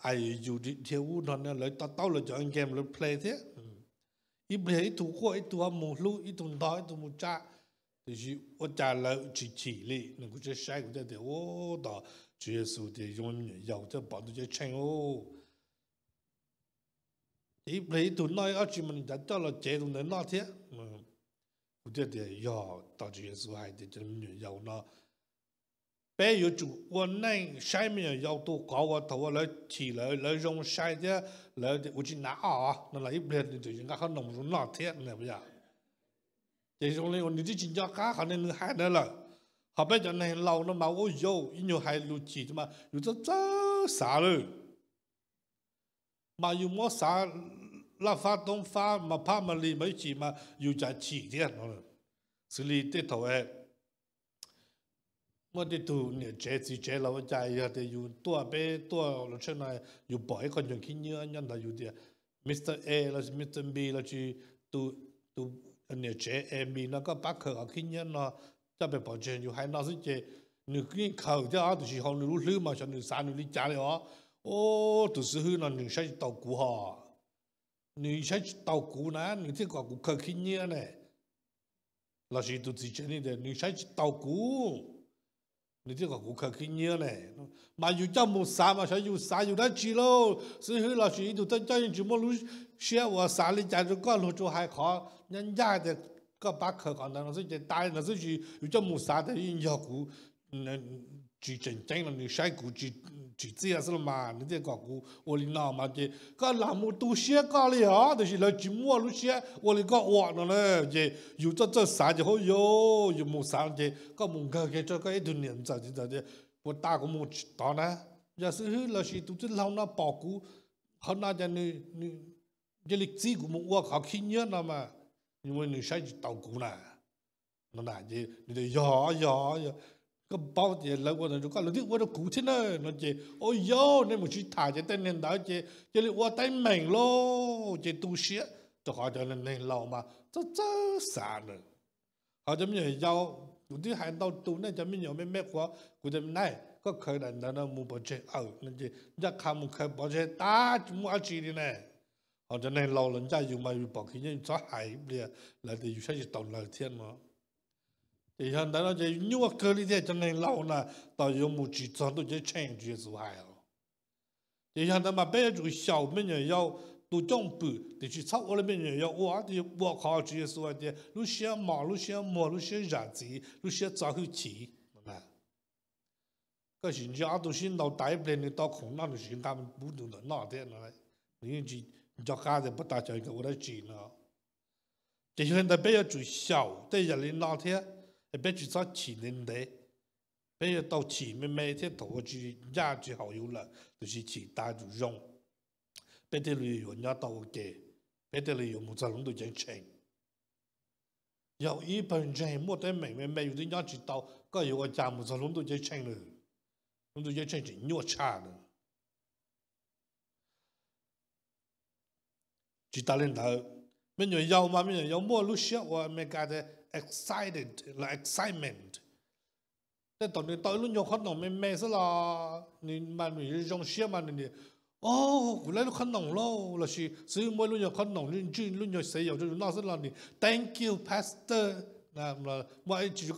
I you dhia ub no lawv to taub lawv cov game lawv play thiab. Ib pliag ib tug quaj ib tug mus hlub ib tug ntog ib tug mus tsa, tiam sis ua cas lawv tsis chim li no. Kuv saib saib kuv thiaj tias ua tom Tswv Yexus tias zoo me nyuam yaus thiaj pom ntuj ceeb tsheej. Ces ib pliag ib tug noj ib ob tsi mas nws cav coj los cev tus ntawd noj thiab. Kuv thiaj tias yog tom Tswv Yexus hais tias cov me nyuam yaus no Peb yuav tsum ua neej saib me nyuam yaus tus qauv uas thaum uas lawv chim lawv zoo sai thiab lawv ua tsis hnav ob no los ib pliag nws tseem nqa qhob noom zoo noj thiab no yom. Ces zoo li uas nws twb tsis nco qab qhov nws hais ntawd lawm. Ho peb cov neeg laus no mas ua yus ib nyuag hais lus chim mas yus txawj txawj xav lawm. Mas yus muab xav laj fab toob fab mas phab mas li mas ib chim mas yus cas chim thiab no. Xws li tej thaum muaj tej tug niam tsev txiv tsev los ua cas yog tias yus tuaj peb tuaj los tsheb no yus pom ib qho ncoog khib nyiab nyob ntawd yus tias Mr A los Mr B los sis tus niam tsev A B no koj pab khaws qhov khib nyiab no coj pem pov tseg yus hais no xwb ces nws yeej khaws thiab os, tiam sis hauv nws lub hlwb mas xyov nws xav nws li cas li os. Tus xib hwb no nws saib tsis taus kuv hos, nws saib tsis taus kuv na nws thiaj kom kuv khaws khib nyiab ne. Los sis tus txiv tsev ne tias nws saib tsis taus kuv, nws thiaj kom kuv khaws khib nyiab ne. Mas yus coj mus xav mas xyov yus xav yus dab tsi lauj. Xib hwb los sis ib tug thawj coj yeej tsis muaj lub siab uas xav li cas rau koj, luag tsuas hais qhov ncaj ncaj tias koj pab khaws qhov ntawd no xwb ces tas li ntawd xwb, tsis yus coj mus xav tias yeej yog kuv tsis tseem ceeb los nws saib kuv tsis txiaj xwb los mas nws thiaj kom kuv ua li no mas ces koj lam mus tu siab koj li os, tiam sis lawv tsis muaj lub siab ua li koj ua no na. Ces yus txawj txawj xav ces hauj yus, yus mus xav ces koj mus nkawg kiag rau koj ib tug niam ntxawm txiv ntxawm tias puas tas kuv mus tsis tod na, yog xib hwb los sis tus tij laug no pom kuv qhov no ces nws cia li txib kuv mus ua qhov khib nyiab no mas nws saib tsis taus kuv na. No na ces nws tias yog yog, koj paub tias lawv ua ntawd rau koj lawv twb ua rau kuv thiab na no ces ua yau nej mus sib tham ces tej niag ntawd ces cia li ua teeb meem lauj ces tu siab rau qhov cov neeg laus mas txawj txawj xav na. Ho cov me nyuam yaus, kuv twb hais ntau tus nej cov me nyuam me me qhuav kuv tias na koj khaws daim ntawd no mus pov tseg aw no ces ncaj qha mus khaws pov tseg tas tsis muaj dab tsi li ne. Ho cov neeg laus los ncaj yus mas yus pom khib nyiab yus txhob hais ib pliag lawv tias yus saib tsis taus lawv thiab no. Ces yog ntawd no ces nyuaj kawg li thiab cov neeg laus na, tau yuav mus tsis txog ntuj ceeb tsheej Tswv Yexus hais os. Ces yog ntawd mas peb yuav tsum xyaum me nyuam yaus tus cwj pwm tiam sis txhob ua li me nyuam yaus ua, tus yuav ua qhov Tswv Yexus hais tias lub siab mos, lub siab muag, lub siab zam txim, lub siab txo hwj chim. Koj sim ntsia ob tug sib ntaus tas ib pliag nws tau khoom noj nws sim nqa pub tus ntawm noj thiab no, nws yeej tsis nco qab tias puas tas cov nkawd ua dab tsi no. Ces yog li ntawd peb yuav tsum xyaum tej yam li no thiab, es peb tsis txhob chim ntev ntev. Peb yuav tau chim me me thiab thaum uas tsis ncaj tsis haum yus lawm, tiam sis chim tas tsum zoo, peb thiaj li yuav nyob tau ua ke, peb thiaj li yuav mus txog lub ntuj ceeb tsheej. Yog ib pawg ntseeg muaj teeb meem me me yus twb nyob tsis tau, koj yuav ua cas mus txog lub ntuj ceeb tsheej lawm? Lub ntuj ceeb tsheej tseem nyuaj tshaj na. Tsis tas li ntawd, me nyuam yaus mas me nyuam yaus muaj lub siab uas Amelikas tias excited los excitement. Tej thaum nws tau ib lub nyuag qhob noom me me xwb los nws mas nws zoo siab mas nws tias, o, kuv lawv lub qhob noom lauj, lossis xwb muaj ib lub nyuag qhob noom ntswj lub nyuag xav yaum rau yus noj xwb los nws thank you pastor. Muaj ib tsis,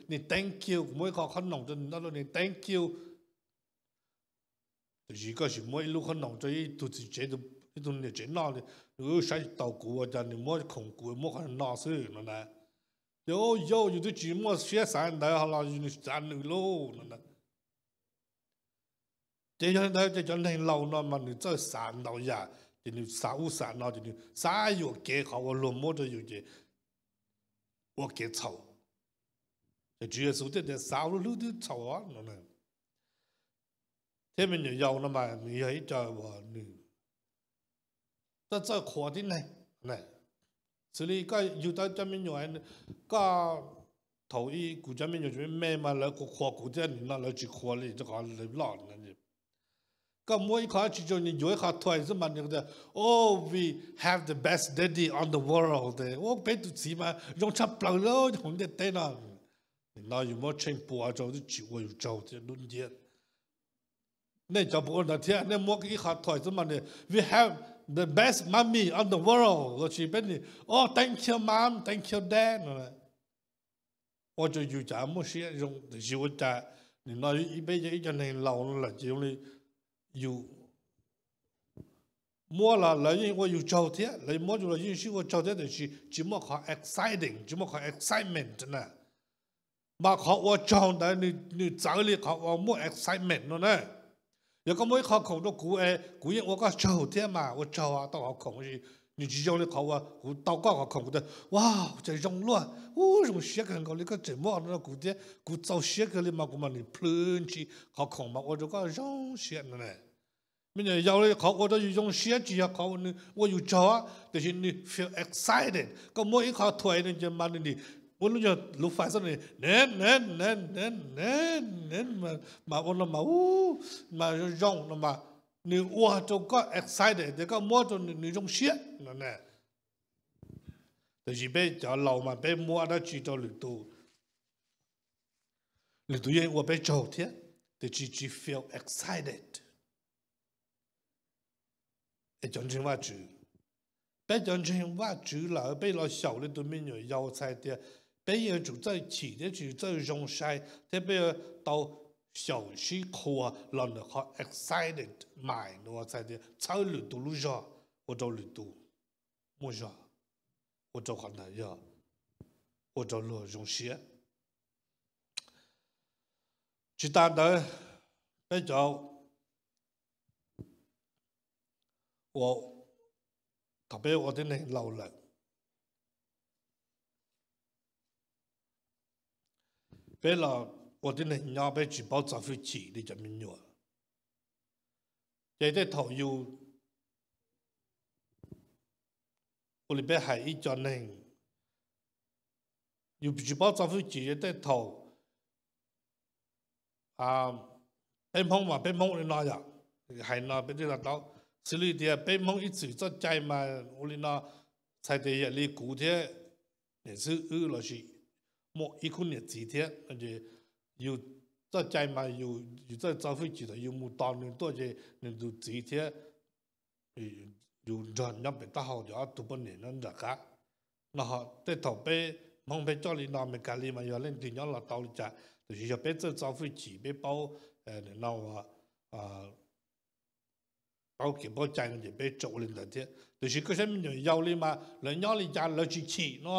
nws thank you, kuv muaj ib qho qhob noom rau nws noj lauj, nws thank you. Tiam sis koj sim muab ib lub qhob noom rau ib tug txiv tsev, ib tug niam tsev noj, nws saib tsis taus kuv ua cas nws muab khoom kuv muab qhov no xwb no na. Ces yus twb tsis muaj siab xav ntawd ho los nws xav nws lauj no na. Ces yog li ntawd ces cov neeg laus no mas nws txawj xav ntau yam, ces nws xav ub xav no ces nws xav yuam kev qhov uas luag muab rau yus ces ua kev txhaum. Ces Tswv Yexus thiaj tias xav ua lub hlwb twb txhaum no. Thiab me nyuam yaus no mas nws yog ib co uas nws txawj txawj qhuas tib neeg. Xws li koj yug tau cov me nyuam, koj, thaum ub kuv cov me nyuam tseem me me mas lawv qhuas qhuas kuv thiab, nim no lawv tsis qhuas li rau qhov lawv loj. Koj muab ib qho dab tsi rau nws yuav ib qho thuam xwb mas nws tias, oh, we have the best daddy on the world, peb tus txiv mas zoo tshaj plaws li hauv ntiaj teb no. Nim no yus muab tsheej pua rau twb tsis ua yus tsaug thiab dub nciab. Nej cov puas ua ntawd thiab? Nej muab ib qho thuam xwb mas nws, we have the best mommy on the world, los sis peb nws, oh, thank you mom, thank you dad no. Ua rau yus cas muaj siab zoo, tiam sis ua cas nim no peb yog ib co neeg laus no lawm ces zoo li yus muab los lawv yeej ua yus tsaug thiab, lawv muab yus los yeej sib ua tsaug thiab, tiam sis tsis muaj qhov exciting, tsis muaj qhov excitement na. Mas qhov ua tsaug ntawd nws txawv li qhov uas muaj excitement no na. Yog koj muab ib qho khoom rau kuv es kuv yeej ua koj tsaug thiab mas ua tsaug tau qhov khoom, nws tsis zoo li qhov uas kuv tau koj qhov khoom kuv tias, wow, cas zoo luaj, ub, zoo siab kawg nkaus li koj tseem muab no rau kuv thiab, kuv txaus siab kawg li mas kuv mam li plhws ntsis qhov khoom mas ua rau koj zoo siab no na. Me nyuam yaus li qhov ua rau yus zoo siab tsis yog qhov uas nws ua yus tsaug, tiam sis nws feel excited. Koj muab ib qho thuam nws ces mas nws nim ua lub nyuag lub fais xwb, nws mas ua no mas, mas zoo no mas, nws ua rau koj excited tias koj muab rau nws zoo siab no na. Tiam sis peb cov laus mas peb muab dab tsi rau lwm tus, lwm tus yeej ua peb tsaug thiab, tiam sis tsis feel excited. Es cov ntseeg Vajtswv, peb cov ntseeg Vajtswv lawm peb los xyaum li tus me nyuam yaus txhais tias peb yeej yuav tsum txawj chim thiab tsis txawj zoo sai thiab peb yuav tau xyaum sib qhuas los ntawm qhov excited mind uas txhais tias txhawb lwm tus lub zog ua rau lwm tus muaj zog, ua rau qhov ntawd yog ua rau luag zoo siab. Tsis tas ntawd, peb cov ua, thaum peb ua tib neeg laus lawm, peb los ua tib neeg nyob peb tsis paub txo hwj chim li cov me nyuam. Ces tej thaum yus, ua li peb hais ib co neeg, yus tsis paub txo hwj chim tej thaum, peb Hmoob mas peb Hmoob ua li no yom, hais no peb twb to taub. Xws li tias peb Hmoob ib txwm txoj cai mas ua li no, txhais tias yam li kuv thiab niam xib hwb lossis muaj ib khub niam txiv thiab, yus txoj cai mas yus txawj txo hwj chim thaum yus mus tos nws tuaj ces nws tus txiv thiab yus nrog nyob pem taub hau ces ob tug poj niam nyob nram qab. No tej thaum peb Hmoob peb coj li no, Meskas li mas yog leej twg nyob los tau li cas, tiam sis yog peb txawj txo hwj chim peb paub no paub kev paub cai no ces peb tsuas ua li ntawd thiab. Tiam sis koj saib me nyuam yaus li mas lawv nyob li cas lawv tsis chim no.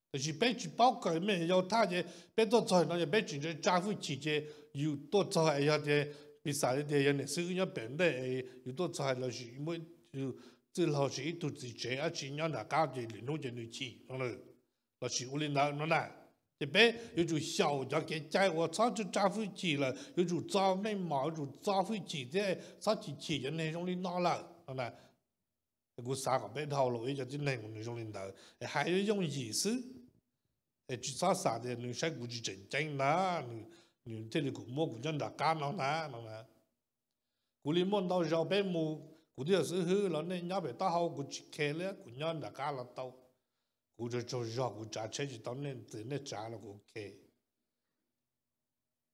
Tiam sis peb tsis paub kawm me nyuam yaus thaj ces peb tuaj txog no ces peb tsis ntse tsa hwj chim ces yus tuaj txog es yog tias piv xam li tias yog niam xib hwb nyob pem ntej es yus tuaj txog lossis muaj yus txwj laug lossis ib tug txiv tsev dab tsi nyob nram qab ces lwm hnub ces nws chim no lossis ua li ntawd no na. Ces peb yuav tsum xyaum cov kev cai uas txhob tsa hwj chim lawm, yuav tsum txo meej mom, yuav tsum txo hwj chim thiab txhob chim chim cov neeg zoo li no lawm no na. Kuv xav kom peb dhau los ib co tib neeg uas nws zoo li ntawd es hais yuav yooj yim xwb, es tsis txhob xav tias nws saib kuv tsis tseem ceeb na, nws thiaj li kom muab kuv nyob nram qab no na no na. Kuv li muaj ntau zaus peb mus, kuv twb yog xib hwb los nej nyob pem taub hau kuv tsis khe li, kuv nyob nram qab los tau. Kuv tsaug tsaug zog kuv tsav tsheb tsis tau nej, nej tsav los kuv khe.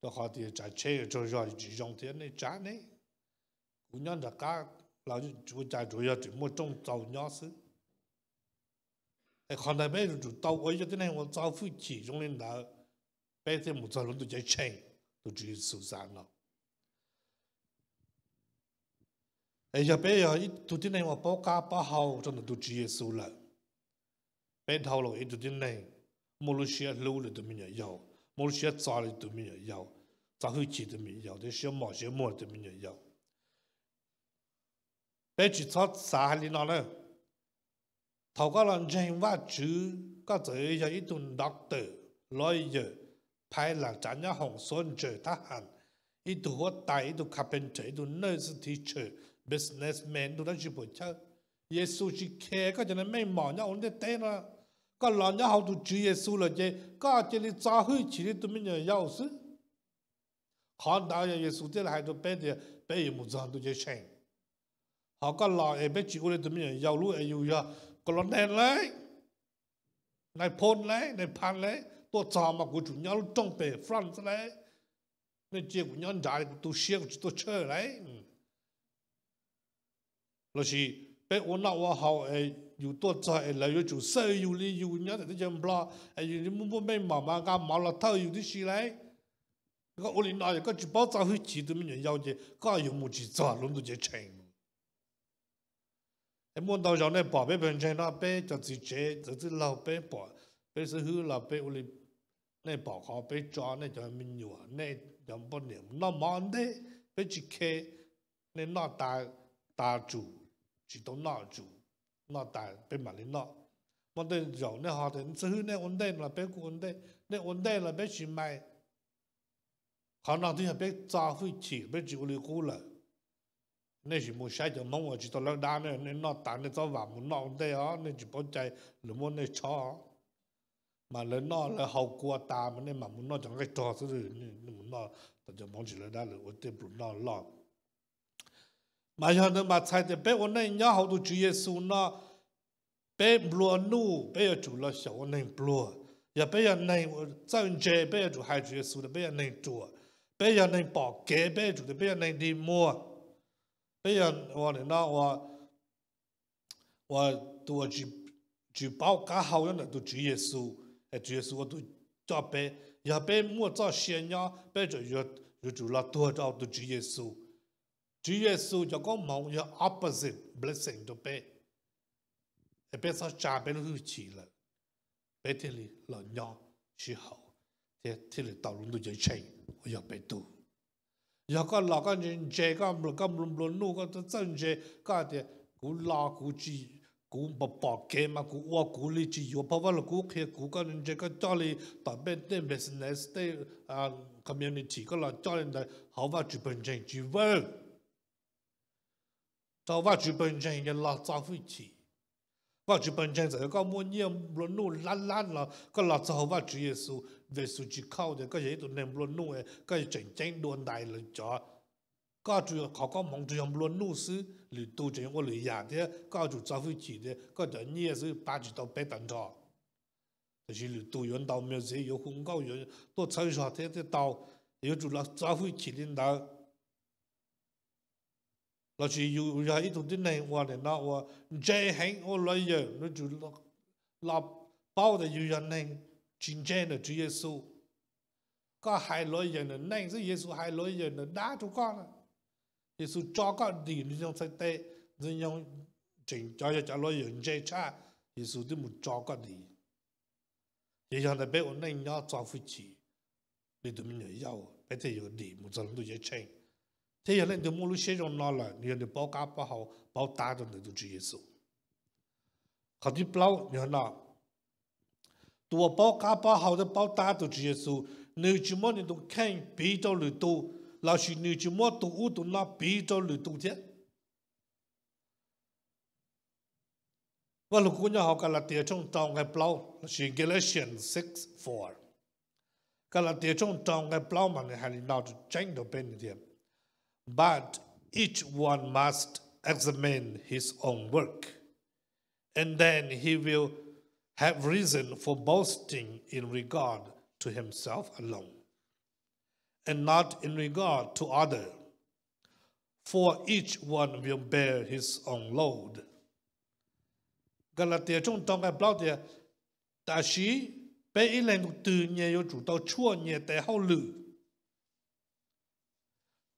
Rau qhov tias tsav tsheb tsaug zog tsis zoo thiab nej tsav ne. Kuv nyob nram qab los ua cas tsuas yog tseem muaj rooj txaus nyob xwb. Es qhov ntawd peb yuav tsum tau ua ib co tib neeg uas txo hwj chim zoo li ntawd, peb thiaj mus txog lub ntuj ceeb tsheej tus Tswv Yexus xav no. Es yog peb yog ib tug tib neeg uas paub qab paub hau rau ntawm tus Tswv Yexus lawm, peb dhau los ib tug tib neeg muaj lub siab hlub li tus me nyuam yaus, muaj lub siab txo li tus me nyuam yaus, txo hwj chim tus me nyuam yaus thiab siab mom siab muag li tus me nyuam yaus. Peb tsis txhob xav hais li no na. Thaum koj los ntseeg Vajtswv, koj txawm yog ib tug doctor, lawyer, phais lam tsav nyab hoom, xuab ntsaws, thab ham, ib tug huab tais, ib tug carpenter, ib tug nurse, teacher, businessman, ib tug dab tsi puas chawj, Yexus tsis khe koj cov meej mom nyob hauv ntiaj teb no. Koj los nyob hauv tus Tswv Yexus lawm ces koj cia li txo hwj chim li tus me nyuam yaus xwb. Qhov ntawd yog Yexus thiaj li hais rau peb tias peb yuav mus txog ntuj ceeb tsheej. Ho koj los es peb tsis ua li tus me nyuam yaus lub es yus yog colonel lauj, nais phoo lauj, nais phas lauj, tuaj txog mas kuv tsum nyob lub rooj pem front xwb lauj, nej cia kuv nyob nrad kuv tu siab kuv tsis tuaj tshawj lauj. Lossis peb ua noj ua haus es yus tuaj txog es lawv yuav tsum xawj yus li yus nyob ntawm teb chaws Nplog es yus muaj muaj meej mom mas nqa mov los thawj yus tib si lauj. Koj ua li no es koj tsis paub txo hwj chim tus me nyuam yaus ces koj yuav mus tsis txog lub ntuj ceeb tsheej. Es muaj ntau zaus nej pom peb pawg ntseeg no, peb cov txiv tsev, cov txwj laug, peb pom peb xib hwb los peb ua li nej pom qhov peb tso nej cov me nyuam, nej cov poj niam noj mov ua ntej, peb tsis khe, nej noj tas, tas tsum, tsis tau noj tsum, noj tas peb mam li noj. Muaj tej zaum nej ho tias xib hwb nej ua ntej no los peb kuj ua ntej, nej ua ntej los peb tsis mais. Qhov no twb yog peb txo hwj chim, peb tsis ua li qub lawm. Nej sim mus saib cov Hmoob uas tsis tau lawb dab, nej noj tas nej txhob vam mus noj ua ntej os, nej tsis paub cai, lawv muab nej tshob. Mas lawv noj lawv haus kua tas mas nej mam mus noj cov nqaij rog xwb, nej mus noj, cov Hmoob tsis lawb dab lawv ua tej pluas noj loj. Mas yog ntawd mas txhais tias peb ua neej nyob hauv tus Tswv Yexus no, peb nplua nuj peb yuav tsum los xyaum ua neeg pluag. Yog peb yog neeg txawj ntse peb yuav tsum hais Tswv Yexus tias peb yog neeg ruam. Peb yog neeg pom kev peb yuav tsum tias peb yog neeg dig muag. Peb yog ua no ua, ua tus uas tsis paub qab hau nyob ntawm tus Tswv Yexus, es Tswv Yexus ua tus coj peb. Yog peb muaj txoj sia nyob peb tseem yuav tsum los tuag rau tus Tswv Yexus. Tswv Yexus cov koob hmoov yog opposite blessing rau peb, es peb txhob tsa peb lub hwj chim lawm, peb thiaj li los nyob sib haum thiab thiaj li tau lub ntuj ceeb tsheej uas yog peb tug. Yog koj los koj ntse ntse, koj nplua nuj, koj txawj ntse, koj hais tias kuv los kuv tsis, kuv pom kev mas kuv ua kuv li, tsis yuav phau vaj lug kub qhia kuv, koj ntse koj coj li tom peb tej business tej community, koj los coj li ntawd hauv Vajtswv pawg ntseeg tsis vwm. Rau Vajtswv pawg ntseeg yog los txo hwj chim. Vajtswv pawg ntseeg txawm yog koj muaj nyiaj nplua nuj lab lab los koj los txog hauv Vajtswv Yexus, Yexus tsis khauj tias koj yog ib tug neeg nplua nuj, koj yog tseem ceeb dua ntais lawv cov. Koj tsuas qhov koob hmoov tsuas yog nplua nuj xwb, lwm tus tseem ua lwm yam thiab koj yuav tsum txo hwj chim tias koj cov nyiaj xwb pab tsis tau peb tag nrho. Tiam sis lwm tus yuav ntaus music, yuav hu nkauj, yuav tuaj txhawb zog thiab thiaj tau, yuav tsum los txo hwj chim li ntawd. Lossis yus yog ib tug tib neeg ua nim no ua ntse heev, ua lawyer, yuav tsum los paub tias yus yog neeg tsis ntse ntawm Tswv Yexus. Koj hais lawyer ntawm neeg xwb, Yexus hais lawyer ntawm dab rau koj na. Yexus tso koj dim Ntxwg Nyoog txhais tes, Ntxwg Nyoog tseem cov yog cov lawyer ntse tshaj, Yexus twb mus tso koj dim. Ces yog ntawd peb ua neej nyob txo hwj chim li tus me nyuam yaus, peb thiaj yuav dim mus txog lub ntuj ceeb tsheej. Thiab yog leej twg muaj lub siab zoo no lawm, nws yog nws paub qab paub hau, paub tab rau ntawm tus Tswv Yexus. Qhov thib plaub yog no, tus uas paub qab paub hau thiab paub tab tus Tswv Yexus, nws tsis muab nws tus kheej piv rau lwm tus, lossis nws tsis muab tus ub tus no piv rau lwm tus thiab. Vaj Lug Kub nyob hauv Kalatias tshooj rau nqai plaub lossis Galatians six four. Kalatias tshooj rau nqai plaub mas nws hais li no tseeb rau peb nws tias, But each one must examine his own work, and then he will have reason for boasting in regard to himself alone, and not in regard to other. For each one will bear his own load. Kalatias tshooj rau nqai plaub tias, Tam sis peb ib leeg tus twg nyias yuav tsum tau tshuaj nyias tes hauj lwm,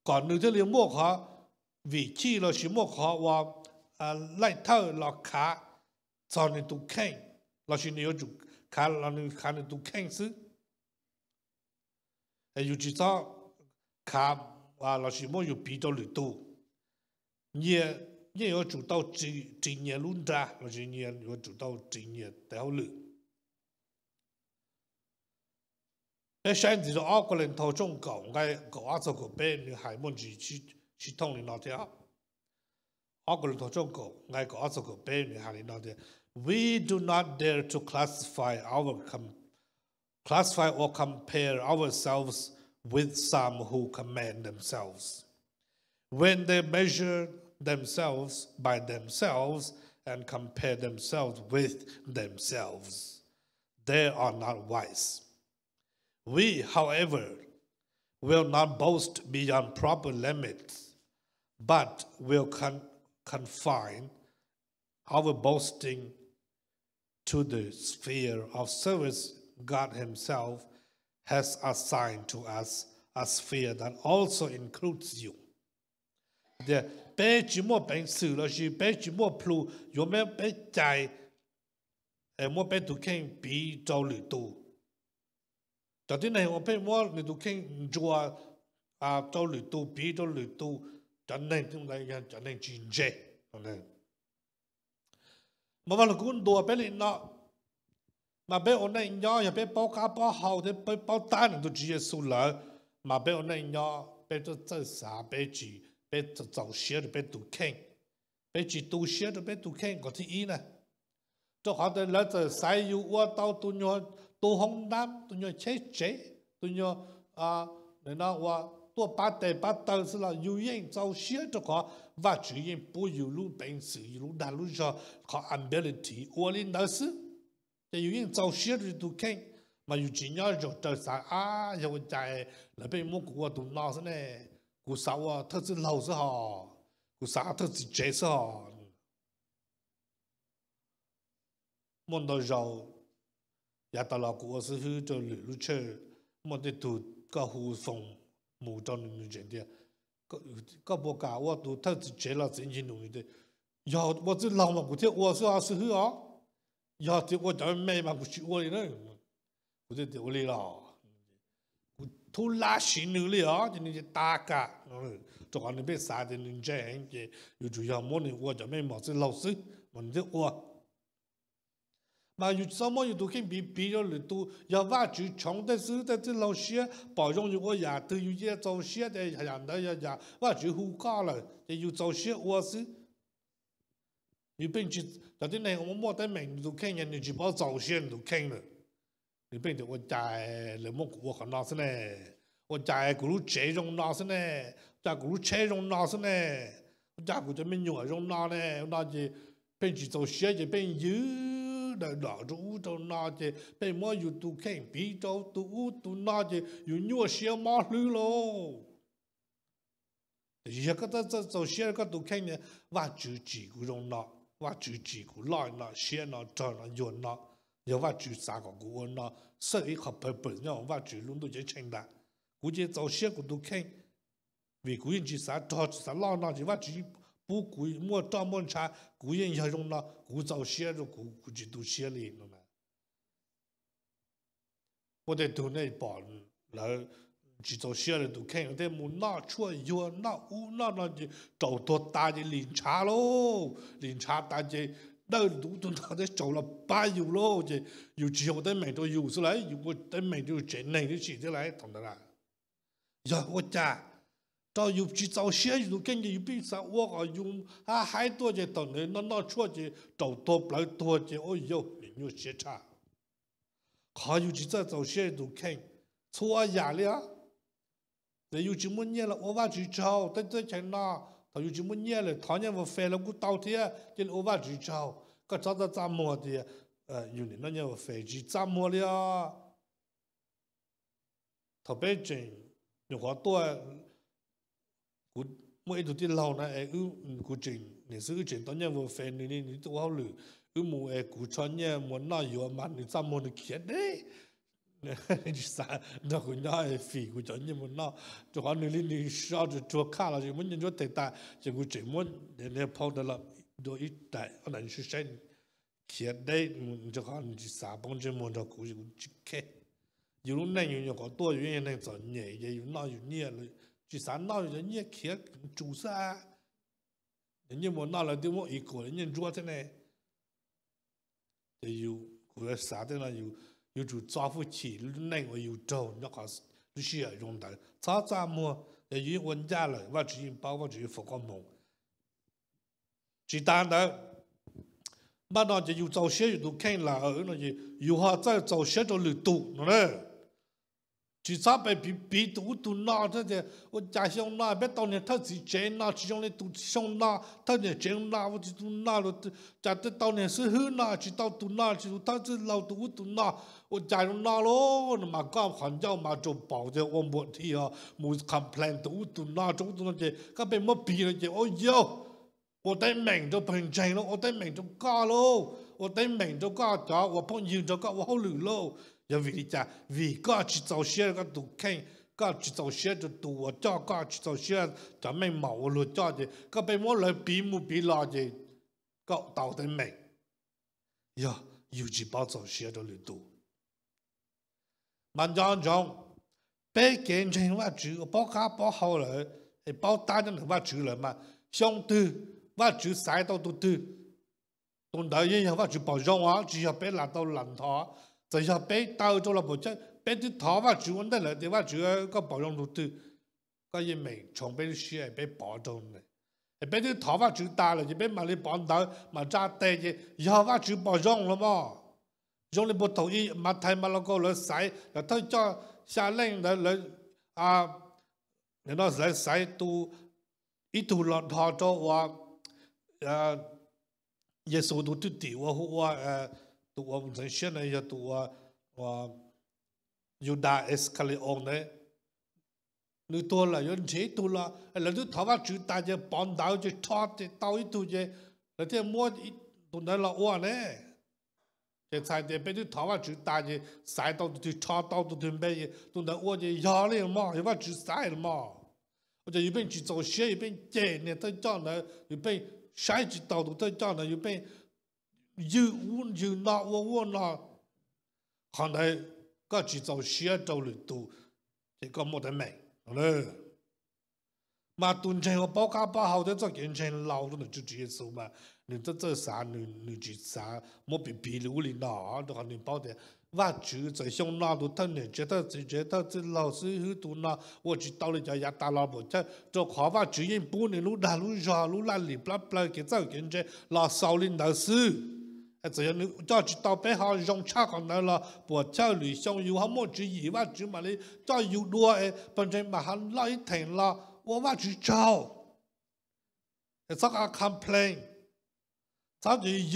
kom nws thiaj li muaj qhov vim chij lossis muaj qhov ua laij thawj los khav txog nws tus kheej, lossis nws yuav tsum khav los nws khav nws tus kheej xwb. Yus tsis txhob khav lossis muab yus piv rau lwm tus. Nyias yeej yuav tsum tau ris nyias lub nra lossis nyias yuav tsum tau ris nyias tes hauj lwm. Peb saib ntxiv rau ob Kauleethaus tshooj kaum nqai kaum ob txog kaum peb, nws hais muaj ntsis sib thooj li no thiab. Ob Kauleethaus tshooj kaum nqai kaum ob txog kaum peb nws hais li no tias, We do not dare to classify our com- classify or compare ourselves with some who commend themselves, when they measure themselves by themselves and compare themselves with themselves, they are not wise. We, however, will not boast beyond proper limits, but will con- confine our boasting to the sphere of service God Himself has assigned to us, a sphere that also includes you. Tias peb tsis muaj peev xwm lossis peb tsis muaj plhu yuav muab peb cais, muab peb tus kheej piv rau lwm tus. Cov tib neeg uas pheej muab nws tus kheej ntsuas rau lwm tus, piv rau lwm tus, cov neeg ntawd yog cov neeg tsis ntse. Mas Vaj Lug Kub ntuas peb li no, mas peb ua neej nyob yog peb paub qab paub hau thiab peb paub tab nws tus Tswv Yexus lawm, mas peb ua neej nyob peb txawj xav, peb tsis, peb txaus siab rau peb tus kheej, peb tsis tu siab rau peb tus kheej kom thib ib na. Rau qhov tias lawv txawm xaiv yus ua tau tus nyuag tu hoob nab, tus nyuag cheb tsev, tus nyuag no ua tuaj pab tes pab taw xwb los yus yeej txaus siab rau qhov Vajtswv yeej pub yus lub peev xwm, yus lub dag lub zog, qhov ability ua li ntawd xwb. Ces yus yeej txaus siab rau yus tus kheej, mas yus tsis nyob zaum raws xav, ab, yog ua cas lawv pheej muab kuv ua tus no xwb ne, kuv xav ua thawj txwj laug xwb hos, kuv xav thawj txiv tsev xwb hos. Muaj ntau zaus yav tas los kuv ua xib hwb rau lwm lub tshawj, muaj tej tug koj hu foos mus rau nws, nws tseem tias, koj puas kam ua tus thawj txiv tsev los txiv ncig nus? Nws tias, yog ua txwj laug mas kuv thiaj ua xwb os xib hwb os, yog tias ua cov me mas kuv tsis ua li na. Kuv thiaj tias ua li los? Kuv thub lab siv nws li os, ces nws tas kam, rau qhov nws pheej xav tias nws ntse heev ces yuav tsum yog muab nws ua cov me mos txwj laug xwb mas nws thiaj ua. Mas yus txhob muab yus tus kheej piv piv rau lwm tus. Yog Vajtswv tshoov tej xib hwb tej txwj laug siab pom zoo yus ua yam twg yus cia txaus siab tias yam ntawd yog yam Vajtswv hu koj lawm ces yus txaus siab ua xwb. Yus pheej tsis, cov tib neeg uas muaj teeb meem nws tus kheej, nws tsis paub txaus siab nws tus kheej lawm. Nws pheej tias ua cas lawv muab kuv ua qhov no xwb ne, ua cas kuv lub tsev zoo no xwb ne, ua cas kuv lub tsheb zoo no xwb ne, ua cas kuv cov me nyuam zoo no ne, no ces pheej tsis txaus siab ces pheej yws dawm dom rau ub rau no ces pheej muab yus tus kheej piv rau tus ub tus no ces yus nyuaj siab mob hlwb lauj. Tiam sis yog koj txawj txaus siab rau koj tus kheej tias Vajtswv tsim kuv zoo no, Vajtswv tsim kuv loj no, siab no, rog no, yuag no, yog Vajtswv xav kom kuv ua no, xwb ib qho purpose nyob hauv Vajtswv lub ntuj ceeb tsheej ntawd, kuv cia txaus siab kuv tus kheej, vim kuv yeej tsis xav rog tsis xav loj no ces Vajtswv pub kuv muaj roj muaj ntsha, kuv yeej yog zoo no, kuv txaus siab rau kuv, kuv tsis tu siab li no. Muaj tej tug nej pom lawv tsis txaus siab lawv tus kheej thiab mus noj tshuaj yuag noj ub noj no ces raus tuag tas ces lim ntshav lauj, lim ntshav tas ces dawj tus ub tus no thiab raus los pab yus lauj. Ces yus tsis yog ua teeb meem rau yus xwb lauj, yus ua teeb meem rau yus tsev neeg tib si thiab lauj thaum ntawd. Yog ua cas rau yus tsis txaus siab yus tus kheej ces yus pheej xav ua kom yus hab haib tuaj ces thaum ntawd noj noj tshuaj ces raus tuag plawv tuag ces ua yus nyuaj siab tshaj. Qhov yus tsis txawj txaus siab yus tus kheej txhua yam li os. Yus tsis muaj nyiaj los ua Vajtswv tsaug, tej teb chaws no thaum yus tsis muaj nyiaj lawm thov nyiaj ua fes los kuj tau thiab, cia li ua Vajtswv tsaug. Koj txhob txaj txaj muag tias yus nim noj nyiaj ua fes, tsis txaj muag li os. Thaum peb tseem nyuam qhuav tuaj, kuv muaj ib tug tij laug na es kuv tseem niam xwb wb tseem tau nyiaj ua fes, nws li nws twb ua hauj lwm, wb mus es kuv rho nyiaj mus noj yuav mas nws txaj muag nws khiav deb. Tsis xav nrog kuv nyob es fim kuv cov nyiaj mus noj, rau qhov nws li nws so ruag ruag khaj los tsis muab nyiaj ntsuab teg tas ces kuv tseem muab niag phau ntawd los dua ib daim ob daim saib saib, khiav deb mus rau qhov nws tsis xav poob ntsej muag nrog kuv, kuv tsis khe. Yus lub neej yus nyuam qhuav tuaj yus yeej yog neeg txom nyem ces yus noj yus nyiaj, tsis xav noj yus cov nyiaj khiav tsus xwb. Nyiaj mus noj lawv twb muab equal li nyiaj ntsuab thiab ne. Ces yus, kuv xav tej no, yus tsum txo hwj chim lub neej uas yus raug nyob qhov lub sij hawm zoo ntawd, txhob txaj muag. Yog yus yeej ua ncaj lawm Vajtswv yeej paub, Vajtswv yeej foom koob hmoov. Tsis tas ntawd, npaj no ces yus txaus siab yus tus kheej lawm no ces yus ho txawj txaus siab rau lwm tus no na. Tsis txhob pes piv piv tus ub tus no thiab tias ua cas xyoo no peb tau niag thawj txiv tsev no tsis zoo li tus xyoo no, thawj niam tsev no ua tsis tus no, cas twb tau niag xib hwb no tsis tau tus no, tsis tus thawj txwj laug tus ub tus no, ua cas zoo no lauj. No mas koj qhov ncauj mas rau paus tias ua npuas dhi os, mus complain tus ub tus no rau ub tus no ces koj pheej muab piv no ces ua yau, ua teeb meem rau pawg ntseeg lauj, ua teeb meem rau koj lauj, ua teeb meem rau koj cov uas phooj ywg nrog koj ua hauj lwm lauj. Yog vim li cas? Vim koj tsis txaus siab rau koj tus kheej, koj tsis txaus siab rau tus uas coj koj, tsis txaus siab cov meej mom uas luag coj ces koj pheej muab lawv piv mus piv los ces koj tau teeb meem. Yog yus tsis paub txaus siab rau lwm tus. Mas nco ntsoov, peb kev ntseeg Vajtswv uas paub qab paub hau lawm, es paub tab nyob ntawm Vajtswv lawm mas xyoo twg Vajtswv xaiv tau tus twg, tus ntawd yeej yog Vajtswv pom zoo os, tsis yog peb lam tau lam ntho. Txawm yog peb taw rau los puas chawj, peb twb thov Vajtswv ua ntej lawm tias Vajtswv, koj pom zoo tus twg, koj yeej meem tshoov peb lub siab es peb pov rau. Es peb twb thov Vajtswv tas lawm ces peb mam li pov ntawv mam tsa tes ces yog Vajtswv pom zoo los mas. Zoo li puag thaum ub Mathais Malakaus lawv xaiv cov thawj coj xya leej ntawd, lawv, no lawv xaiv tus, ib tug los dhos rau uas Yexus tus thwj tim uas hu ua, tus uas ntxeev siab na yog tus uas Yudas Iskalius ntawd. Nws tuag lawm yuav nrhiav ib tug los, lawv twb thov Vajtswv tas ces pov ntawv ces rho ces tau ib tug ces lawv thiaj muab tus ntawd los ua ne. Ces txhais tias peb twb thov Vajtswv tas ces xaiv tau tus twg, rho tau tus twg npe ces tus ntawd ua ces yog li los mas, yog Vajtswv xaiv los mas. Ua cas yus pheej tsis txaus siab, yus pheej cem niag thawj coj ntawd, yus pheej saib tsis taus tus thawj coj ntawd, yus pheej ywg ub ywg no ua ub ua no? Qhov ntawd koj tsis txaus siab rau lwm tus ces koj muaj teeb meem. Mas tus ntseeg uas paub qab paub hau thiab txoj kev ntseeg laus rau ntawm tus Tswv Yexus mas nws txawj txawj xav, nws tsis xav muab piv piv li ub li no, rau qhov nws paub tias Vajtswv txawm xyoo no tus thawj niam tsev thawj txiv tsev thawj txwj laug xib hwb tus no ua tsis tau li cov yav tas los puas chawj, rau qhov Vajtswv yeej pub nws lub dag lub zog lub laj lim plab plaws kev txawj kev ntse los xaus li ntawd xwb. Txawm yog nws coj tsis tau peb ho zoo tshaj qhov ntawd los puas chawj, lwm xyoo yus ho muaj tswv yim Vajtswv mam li coj yus dua es pawg ntseeg mam ho loj ib theem los ua Vajtswv tsaug. Es txhob complain, txhob ywg.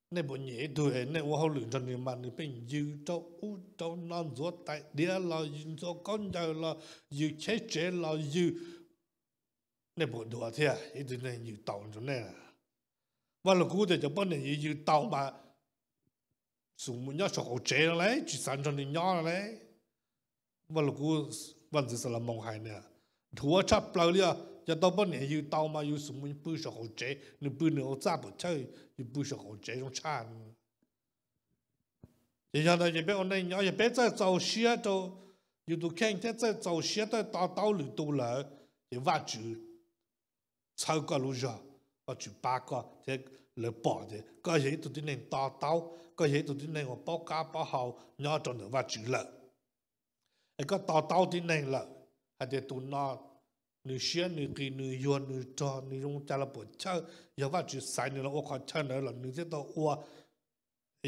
Nej puas nyiam ib tug es nej ua hauj lwm nrog nws mas nws pheej ywg rau ub rau no, ntxuav tais diav los ywg, ntxuav khaub ncaws los ywg, cheb tsev los ywg? Nej puas dhuav thiab ib tug neeg ywg tau rau nej? Vaj Lug Kub tias cov poj niam ywg ywg tau mas xum mus nyob saum qaum tsev no lauj, tsis xav nrog nws nyob no lauj. Vaj Lug Kub, Vaj Ntxwv Xalumoos hais na, dhuav tshaj plaws li os, yog tau poj niam ywg tau mas yus xum mus pw saum qaum tsev, nws pw nws hauv txaj puas chawj, yus pw saum qaum tsev zoo tshaj. Ces yog ntawd ces peb ua neej nyob yog peb txawj txaus siab rau yus tus kheej thiab txawj txaus siab txawj to taub lwm tus lawm, ces Vajtswv txhawb koj lub zog, Vajtswv pab koj thiab lawv pom tias koj yog ib tug tib neeg to taub, koj yog ib tug tib neeg uas paub qab paub hau nyob rau ntawm Vajtswv lawm. Es koj to taub tib neeg lawm hais tias tus no nws siab nws qis nws yuag nws rog nws zoo cas los puas chawj, yog Vajtswv xaiv nws los ua qhov chaw ntawd los nws thiaj tau ua.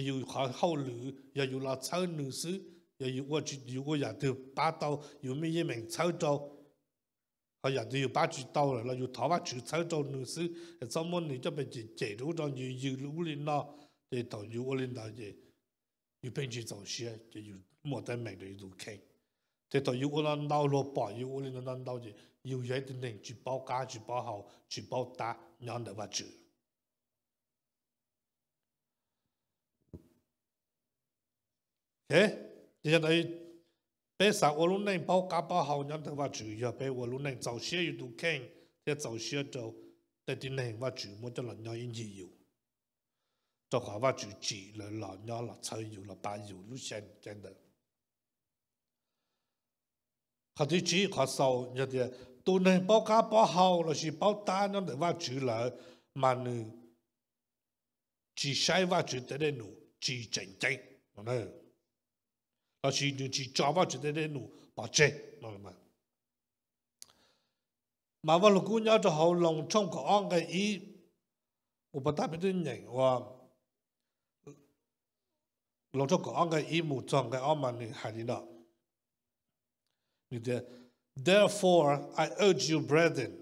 Yus qhov hauj lwm yog yus los txhawb nws xwb, yog yus ua, yus ua yam twg pab tau yus yeej meem txhawb rau, ho yam twg yus pab tsis tau lawm los yus thov Vajtswv txhawb rau nws xwb. Txhob muab nws coj pes cem cem rau ub rau no, yus ywg li ub li no. Ces thaum yus ua li ntawd ces yus pheej tsis txaus siab ces yus muaj teeb meem rau yus tus kheej. Ces thaum yus ua no ntau luag pom yus ua li ntawd ntau ntau ces yus yog ib tug neeg tsis paub qab tsis paub hau tsis paub tab nyob ntawm Vajtswv. Ces yog ntawd peb xav ua lub neej paub qab paub hau nyob ntawm Vajtswv yog peb ua lub neej txaus siab yus tus kheej thiab txaus siab rau tej tib neeg Vajtswv muab coj los nyob ib ncig yus, rau qhov Vajtswv tsim lawv los nyob los txhawb yus los pab yus lub xya caij ntawd. Qhov thib tsib, qhov xaus yog tias tus neeg paub qab paub hau lossis paub tab nyob ntawm Vajtswv lawm mas nws tsis saib Vajtswv tej dej num tsis tseem ceeb, lossis nws tsis tso Vajtswv tej dej num pov tseg no. Mas Vaj Lug Kub nyob rau hauv Loos tshooj kaum ob nqe ib, uas puag ta peb twb nyeem ua Loos tshooj kaum ob nqe ib mus txog nqe ob mas nws hais li no: Therefore I urge you, brethren,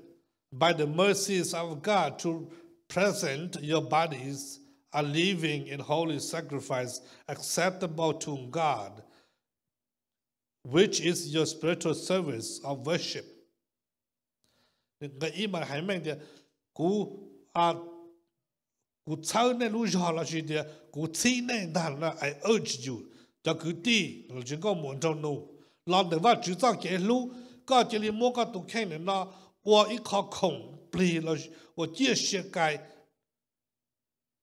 by the mercies of God, to present your bodies a living and holy sacrifice acceptable to God, which is your spiritual service of worship. Nqe ib mas hais meej tias kuv, kuv txhawb nej lub zog lossis tias kuv txhib nej ntag no, I urge you, cov kwv tij los sis nkauj muam nraug nus, los ntawm Vajtswv txoj kev hlub, koj cia li muab koj tus kheej ntawm no ua ib qho khoom plig los ua ciaj sia kais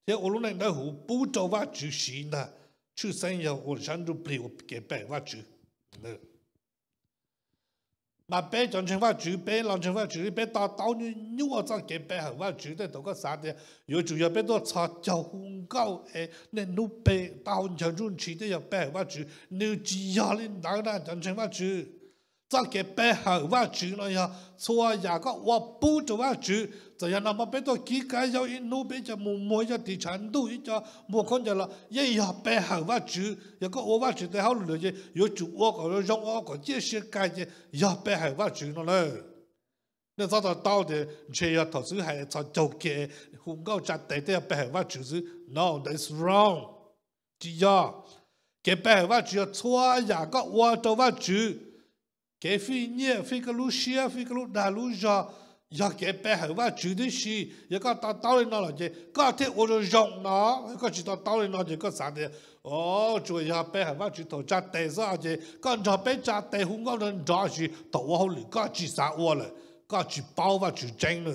thiab ua lub neej dawb huv pub rau Vajtswv siv ntag. tshwj xeeb yog ua sab ntsuj plig ua kev pe hawm Vajtswv. Mas peb cov ntseeg Vajtswv, peb los ntseeg Vajtswv, peb to taub nyuaj nyuaj txoj kev pe hawm Vajtswv. Tej thaum koj xav tias yuav tsum yog peb tuaj txhos caug hu nkauj es niaj hnub pe taub hau ncaws ntsuj ntshis thiaj yog pe hawm Vajtswv. Nws tsis yog li ntawd na cov ntseeg Vajtswv. Txoj kev pe hawm Vajtswv no yog txhua yam koj ua pub rau Vajtswv. Txawm yog nag hmo peb tuaj kib kab yaub ib hnub, peb cov mus muag ib co ris tshav ntuj, ib co muag khaub ncaws los yeej yog pe hawm Vajtswv. Yog koj ua Vajtswv tes hauj lwm ces yuav tsum ua kom zoo, ua kom ciaj sia kais ces yog pe hawm Vajtswv no na. Nej txhob to taub tias ntshe yog thaum xwb hais txhos caug kiag hu nkauj tsa tes thiaj yog pe hawm Vajtswv xwb. No, that's wrong. Tsis yog. Kev pe hawm Vajtswv yog txhua yam koj ua rau Vajtswv. Kev fij nyiaj, fij koj lub siab, fij koj lub dag lub zog, yog kev pe hawm Vajtswv tib si. Yog koj to taub li no lawm ces koj thiaj ua zoo zoo no. Koj tsis to taub li no ces koj xav tias, o, tsuas yog pe hawm Vajtswv thaum tsa tes xwb ces koj nrog peb tsa tes hu nkauj nrov nrov, tiam sis thaum ua hauj lwm koj tsis xav ua lawm, koj tsis paub Vajtswv tseeb na.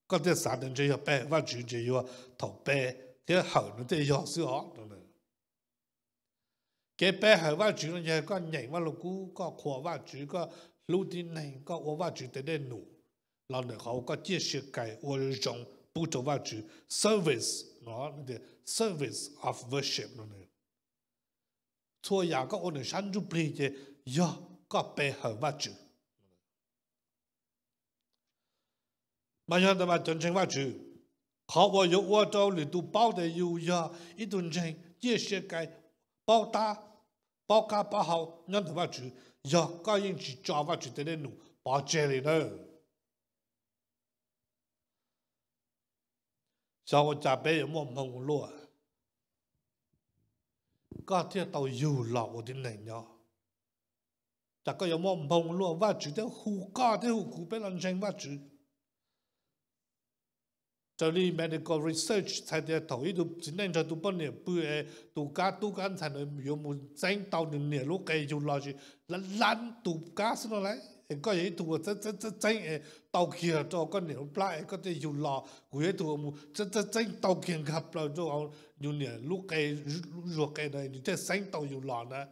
Koj thiaj xav tias ntshe yog pe hawm Vajtswv ntshe yuav thaum pe thiab hawm no thiaj yog xwb os. Kev pe hawm Vajtswv no yog koj nyeem Vaj Lug Kub, koj qhuas Vajtswv, koj hlub tib neeg, koj ua Vajtswv tes dej num los ntawm qhov koj ciaj sia kais ua zoo pub rau Vajtswv, service, service of worship no. Txhua yam koj ua ntawm sab ntsuj plig ces yog koj pe hawm Vajtswv. Mas yog ntawd mas cov ntseeg Vajtswv, qhov uas yuav ua rau lwm tus paub tias yus yog ib tug ntseeg ciaj sia kais, paub tab, paub qab paub hau nyob ntawm Vajtswv, yog koj yeej tsis tso Vajtswv tes dej num pov tseg li na. Xyov ua cas peb yuav muaj hmoo luaj, koj thiaj tau yug los ua tib neeg nyob. Cas koj yuav muaj hmoo luaj, Vajtswv thiaj hu koj thiab hu kuv peb los ntseeg Vajtswv. Raws li medical research txhais tias thaum ib tug txiv neej nrog tus poj niam pw es tus kab tub kab ntxhais ntawd yuav mus txeeb tau nws niam lub qe yug los, sis lab lab tus kab xwb no lauj. Es koj yog ib tug uas txeeb txeeb txeeb es tau kiag rau koj niam lub plab es koj thiaj yug los, kuv yog ib tug uas mus txeeb txeeb txeeb tau kiag nkag plaws rau yus niam lub qe, lub zuag qe ntawd nws thiaj xeeb tau yus los na.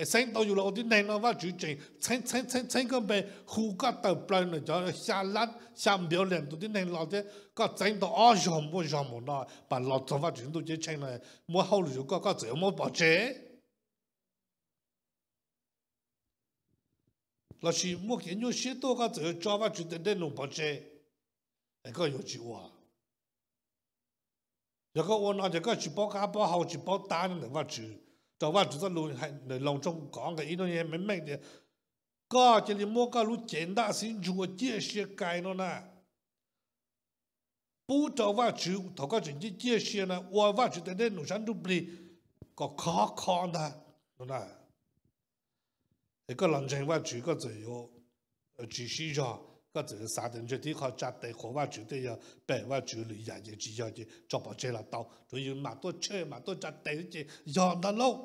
Es xeeb tau yus los ua tib neeg no Vajtswv tseem txheeb txheeb txheeb txheeb koj npe, hu koj tawm plaws ntawm cov xya lab xya npiav liam tus tib neeg los thiab koj txeeb tau ob zaug npuaj zog mus no pas los txog Vajtswv ntuj ceeb tsheej no, muab hauj lwm rau koj, koj txawm yuav muab pov tseg. Lossis muaj kev nyuaj siab tuaj koj txawm yuav tso Vajtswv tes dej num pov tseg, es koj yuav tsis ua. Yog koj ua no ces koj tsis paub qab paub hau tsis paub tab nyob ntawm Vajtswv. Rau Vajtswv txoj lus Loos tshooj kaum ob nqe ib no me meej tias koj cia li muab koj lub cev ntaj xib ntsug ua ciaj sia kais no na, pub rau Vajtswv thaum koj tseem ciaj ciaj sia na, ua Vajtswv tes dej num sab ntsuj plig kom khov kho ntag no na. Es koj los ntseeg Vajtswv koj txawm yuav tsis sib zog, koj txawm yuav xav tias ntshe tib qho tsa tes qhuas Vajtswv thiaj yog pe hawm Vajtswv, lwm yam ces tsis yog ces tso pov tseg los tau, tsuav yus mam tuaj tshej mam tuaj tsa tes xwb ces yog ntag lauj.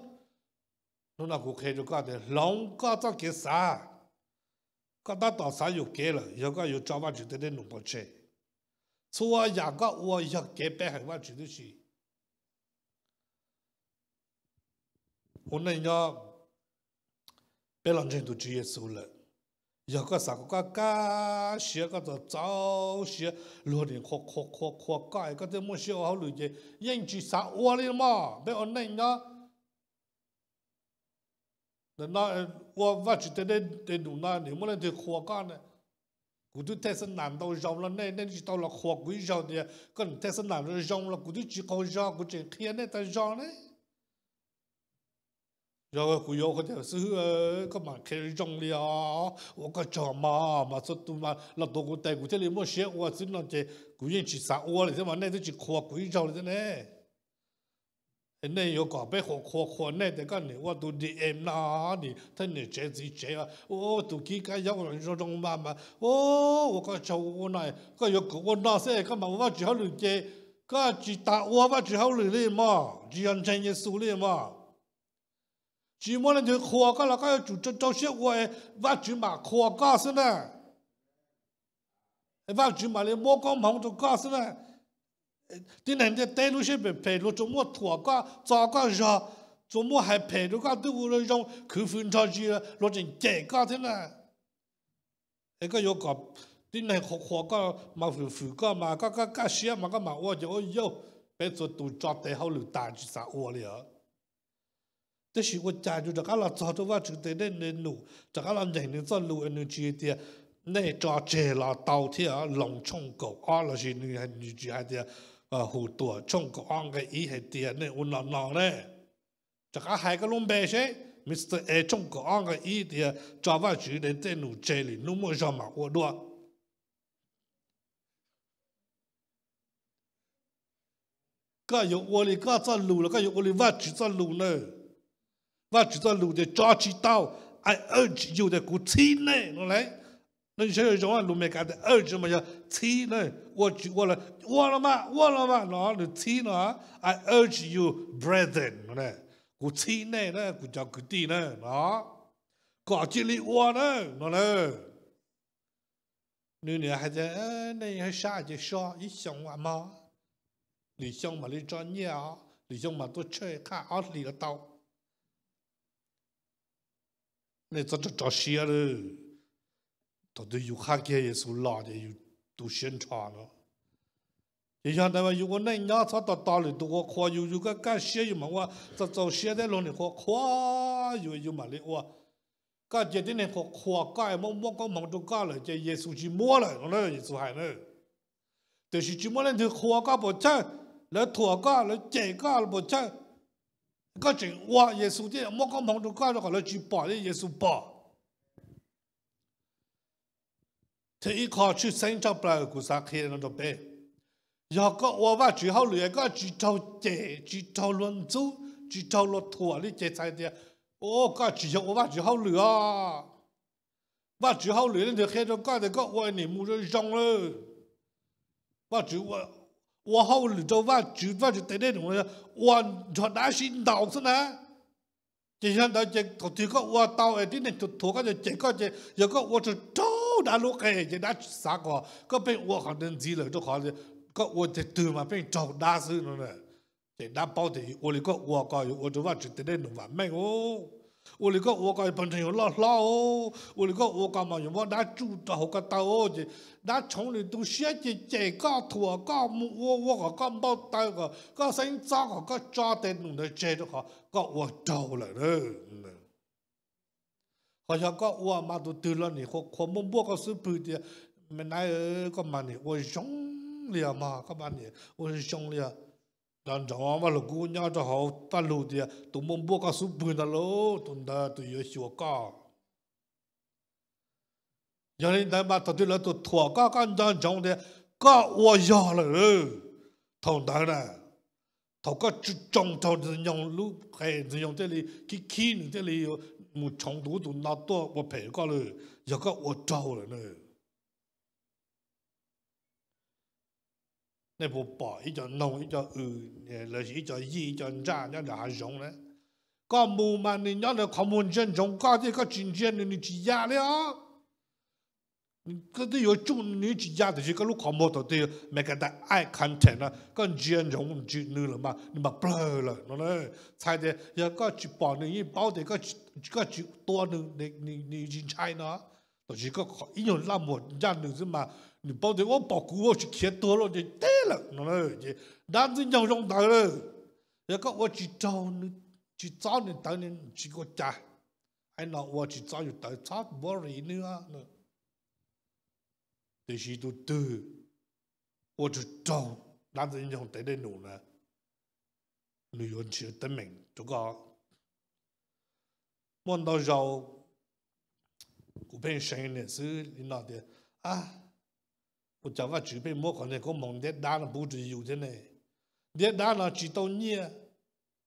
Hnub no kuv qhia rau koj tias hloov koj txoj kev xav, koj tab tom xav yuam kev lawm yog koj yuav tso Vajtswv tes dej num pov tseg. Txhua yam koj ua yog kev pe hawm Vajtswv tib si. Ua neej nyob, peb los ntseeg tus Tswv Yexus lawm, yog koj xav kom koj kaj siab, koj txaus txaus siab, luag nim qhuas qhuas qhuas qhuas koj es koj thiaj muaj siab ua hauj lwm ces yeej tsis xav ua li mog. Peb ua neej nyob ntawm no, ua Vajtswv tes dej num no nim muaj leej twg qhuas koj na? Kuv twb thej xab nam ntau zaus los nej, nej tsis tau los qhuas kuv ib zaug tias koj nim thej xab nam zoo los kuv twb tsis qaug zog, kuv tseem qhia nej tag zog ne. Yog kuv yuav qhuas tias xib hwb, koj mam qhia zoo li os, ua koj tsaug mog, mas txhua tus mas los tuav kuv tes kuv thiaj li muaj siab ua xwb no ces kuv yeej tsis xav ua li thiab mas nej twb tsis qhuas kuv ib zaug li thiab ne. Es nej yuav kom peb qhuas qhuas qhuas nej tias koj nim ua tus D M no, nim thawj niam tsev txiv tsev, ua tus kib kab yaub zoo zoo mas mas ua koj tsaug ua no, koj yuav kom ua no xwb es koj mam ua Vajtswv hauj lwm ces koj tsis tas ua Vajtswv hauj lwm li mog, tsis yog ntseeg Yexus li mog. Tsis muaj leej twg qhuas koj los koj yuav tsum rau rau siab ua, Vajtswv mam qhuas koj xwb na. Vajtswv mam li muab koob hmoov rau koj xwb na. Tib neeg ntiaj teb lub siab phem phem, luag tsuas muaj thuam koj, txo koj zog, tsuas muaj hais phem rau koj, twb ua zoo khwv fws nrog zis, luag tseem cem koj thiab na. Es koj yuav kom tib neeg qhuas qhuas koj mas, fwm fwm koj mas, koj kaj siab mas koj mam ua ces ua yauj, peb txhua tus tso tes hauj lwm tas tsis xav ua li os. Tab sis ua cas yus rov qab los txog rau Vajtswv tes dej num, rov qab los nyeem nws txoj lus es nws tsis tias nej tso tseg los tau thiab. Loos tshooj kaum ob lossis nws tsis hais tias, Hus Tuam tshooj kaum ob nqe ib hais tias nej ua no no ne. Rov qab hais koj lub npe seb, Mr A tshooj kaum ob nqe ib tias tso Vajtswv tes dej num tseg lwm hnub muaj zog mam ua dua. Koj yuav ua li koj txoj lus los koj yuav ua li Vajtswv txoj lus na? Vajtswv txoj lus tias tso tsis tau, I urge you, tias kuv txhib nej no lauj. Nej saib zoo zoo, lus Meskas tias urge mas yog txhib na, ua tsis ua los ua los mas, ua los mas no, nws txhib no, I urge you, brethren no, kuv txhib nej na, kuv cov kwv tij na no, kom cia li ua na no na. Nws niam hais tias, nej sab ces so ib xyoos mog, lwm xyoo mam li tso nyiaj os, lwm xyoo mam tuaj tshawj qhaj ob hlis los tau. Nej txhob rau rau siab lawm. Thaum twg yus qhaj kiag Yexus los ces yus tu siab nrho no. Ces yog ntawd mas yus ua neej nyob txhob tos tos lwm tus qhuas qhuas yus, yus kaj kaj siab yus mam ua, txaus txaus siab thiab luag niam qhuas qhuas yus, yus mam li ua. Koj cia tib neeg qhuas qhuas koj es muab muab koob hmoov rau koj lawm ces Yexus tsis muab lawm no na, Yexus hais na. Tiam sis tsis muaj leej twg qhuas koj puas chawj, lawv thuam koj, lawv cem koj puas chawj, koj tseem ua, Yexus thiaj muab koob hmoov rau koj rau qhov lawv tsis pom li Yexus pom. Thiab ib qho tshwj xeeb tshaj plaws kuv xav qhia no rau peb, yog koj ua Vajtswv hauj lwm es koj tsis raug cem, tsis raug luag ntxub, tsis raug luag thuam li ces txhais tias, o, koj tsis yog ua Vajtswv hauj lwm os. Vajtswv hauj lwm leej twg qhia rau koj tias koj ua nim mus zoo zoo lawm. Vajtswv ua hauj lwm rau Vajtswv, Vajtswv tes dej num ua nrog dab sib ntaus xwb na. Ces yog ntawd ces thaum twg koj ua tau es tib neeg thuam koj, cem koj ces yog koj ua raug raug dab lub qe ces dab tsis xav kom koj pheej ua qhov ntawd ntxiv lawm, rau qhov koj ua teg twg mas pheej raug dab xwb no. Ces dab paub tias ua li koj ua ko yuav ua rau Vajtswv tes dej num vam meej. Ua li koj ua ko pawg ntseeg yuav loj hlob. Ua li koj ua ko mas yuav muab dab tsuj rau hauv ko taw. Ces dab tshoov nws tu siab ces cem koj, thuam koj, mus ua ua kom koj npau taws, kom koj xeeb txob, kom koj tso tes num ntawd tseg rau qhov koj ua raug lawm. Ho yog koj ua mas tus twg los nim qhuas qhuas muaj npuaj koj xub pwg tias, me nab, koj mas nim ua zoo li os mog, koj mas nim ua zoo li os. Nco ntsoov, Vaj Lug Kub nyob rau hauv Vaj Lug tias tus muaj npuaj koj xub pwg ntawd lauj, tus ntawd tus yuav xyuas koj. Yog li ntawd mas thaum twg lawv tus thuam koj, koj nco ntsoov tias koj ua yog lawm. Thaum ntawd na, thaum koj tsoo raug Ntxwg Nyoog lub qe, Ntxwg Nyoog thiaj li khib khib, nws thiaj li mus tshoov tus ub tus no tuaj ua phem koj lawm, yog koj ua raug lawm na. Nej puas pom ib co noog, ib co w, lossis ib co yij, ib co ntsaj nyob ntawm hav zoov na? Koj mus mas nws nyob ntawd qhov muag ntsia ntsoov koj thiab, koj tsis ntsia nws, nws tsis ya li os. Koj twb yuav tsuj nws tsis ya, tiam sis koj lub qhov muag thaum twg Meskas tias eye contact no, koj ntsia ntsoov nws lawm mas nws mam plawg lawm no. Txhais tias yog koj tsis pom nws yeej paub tias koj tsis tua nws, nws tsis ntshai no. Tab sis koj ib nyuag laj muag ncaj nws xwb mas nws paub tias ua pom kuv ua tsis khiav tuag lawm ces teb lawm no. Ces dab Ntxwg Nyoog zoo ntawd lawm. Yog koj ua tsis raug, tsis txob nws tawv, tsis ua cas, hais no ua tsis txob yus tawv, txhob worry nws. Tiam sis tus twg ua raug raug dab Ntxwg Nyoog tes dej num na, nws yuav nrhiav teeb meem rau koj. Muaj ntau zaus kuv pheej seev niam xwb li no tias, ua cas Vajtswv pheej muab qhov niag koob hmoov ntiab dab no pub rau yus thiab ne? Ntiab dab no tsis tau nyiaj,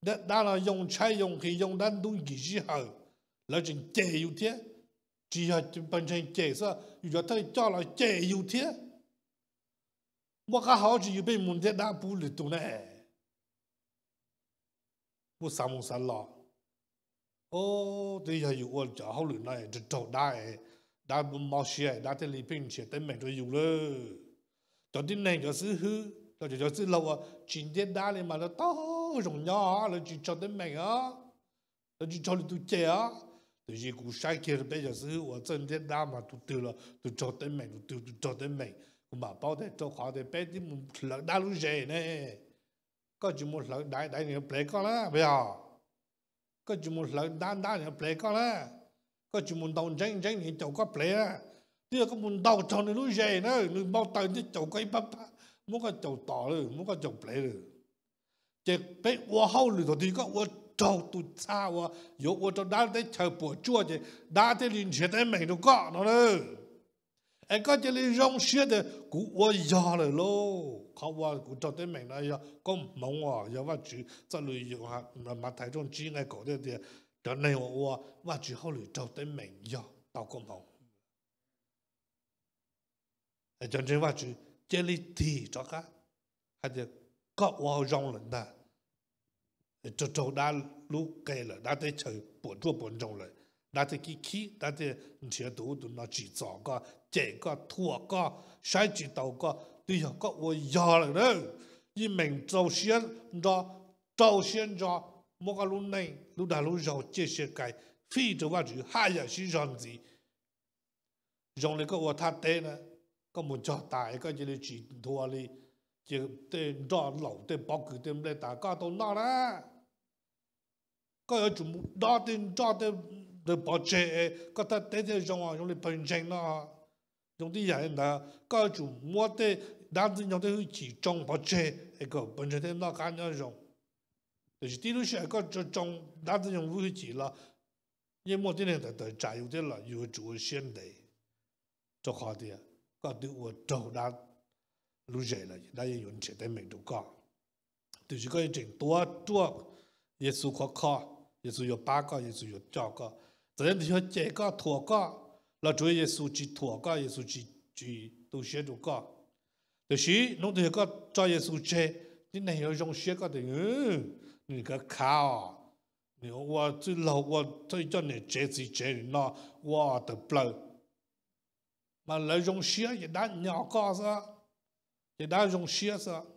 ntiab dab no yoo tshaib yoo nqhis, yoo dab ntub nkim sij hawm, lawv tseem cem yus thiab. Tsis yog pawg ntseeg cem xwb, yus cov thawj coj los cem yus thiab. Muaj qab hau tsis yus pheej mus ntiab dab pub lwm tus ne? Muaj xav mus xav los, twb yog yus ua cov hauj lwm no raug raug dab, dab mob siab, dab thiaj li pheej nrhiav teeb meem rau yus lawm. Cov tib neeg cov xib hwb, Cov txwj laug uas tsis ntiab dab li mas lawv tau zoo nyob, lawv tsis raug teeb meem os, lawv tsis raug lwm tus cem os. Tiam sis kuv saib kiag rau peb cov xib hwb uas txawj ntiab dab mas tus twg los tus raug teeb meem, tus twg tus raug teeb meem. Kuv mam paub tias rau qhov tias peb twb mus hlawv dab lub zes ne. Koj tsis mus hlawv dab, dab nws plev koj na, puas yog? Koj tsis mus hlawv dab, dab nws plev koj na. Koj tsis mus ntaus ntseeb, ntseeb nws caum koj plev na. Twb yog koj mus ntaus raug nws lub zes na, nws npau taws thiaj caum koj ib pab pab, muab koj caum tom lawm, muab koj caum plev lawm. Ces peb ua hauj lwm thaum twg koj ua raug tus txha uas yuav ua rau dab teb chaws puas tsuaj ces dab thiaj li nrhiav teeb meem rau koj no na. Es koj cia li zoo siab tias kuv ua yog lawm lauj, qhov uas kuv raug teeb meem no yog koob hmoov os, yog Vajtswv txoj lus, Mathais tshooj tsib nqe kaum thiaj tias cov neeg uas ua Vajtswv hauj lwm raug teeb meem yog tau koob hmoov. Cov ntseeg Vajtswv cia li tig rov qab hais tias koj ua zoo lawm ntag, raug raug dab lub qe lawm, dab teb chaws puas tsuaj puas ntsoog lawm, dab thiaj khib khib, dab thiaj nrhiav tus ub tus no tsim txom koj, cem koj, thuam koj, saib tsis taus koj. Twb yog koj ua yog lawm na, yeej meem rau siab nro, rau siab ntso, muab koj lub neej lub dag lub zog ciaj sia kais fij rau Vajtswv haj yam sib zog ntxiv. Zoo li koj ua thaj teb na, koj mus cog tas es koj cia li tsis nthua li, ces tej nroj laum tej pob kws tej nplej tas koj tau noj na. Koj yuav tsum mus dob tej nroj tej pov tseg es koj thaj teb thiaj zoo, zoo li pawg ntseeg no. Zoo tib yam li ntawd, koj yuav tsum muab tej dab ntxwg nyoog tej hwj chim tsoo pov tseg es kom pawg ntseeg thiaj noj qab nyob zoo. Tiam sis tib lub sij hawm koj tsoo dab ntxwg nyoog hwj chim los yeej muaj tib neeg tawm tawm tsam yus thiab los yus yuav tsum ua siab ntev, rau qhov tias koj twb ua raug dab lub zes lawm, dab yeej yuav nrhiav teeb meem rau koj. Tiam sis koj yeej tseem tuav ruaj Yexus khov kho, Yexus yuav pab koj, Yexus yuav coj koj. Txawm yog cem koj, thuam koj los tsuav Yexus tsis thuam koj, Yexus tsis tu siab rau koj. Tiam sis hnub twg yog koj tso Yexus tseg, tib neeg yuav zoo siab koj tias nws khav khav os, nws ua txwj laug ua thawj coj niam tsev txiv tsev no ua tawm plaws, mas lawv zoo siab ces dab nyo koj xwb, ces dab zoo siab xwb.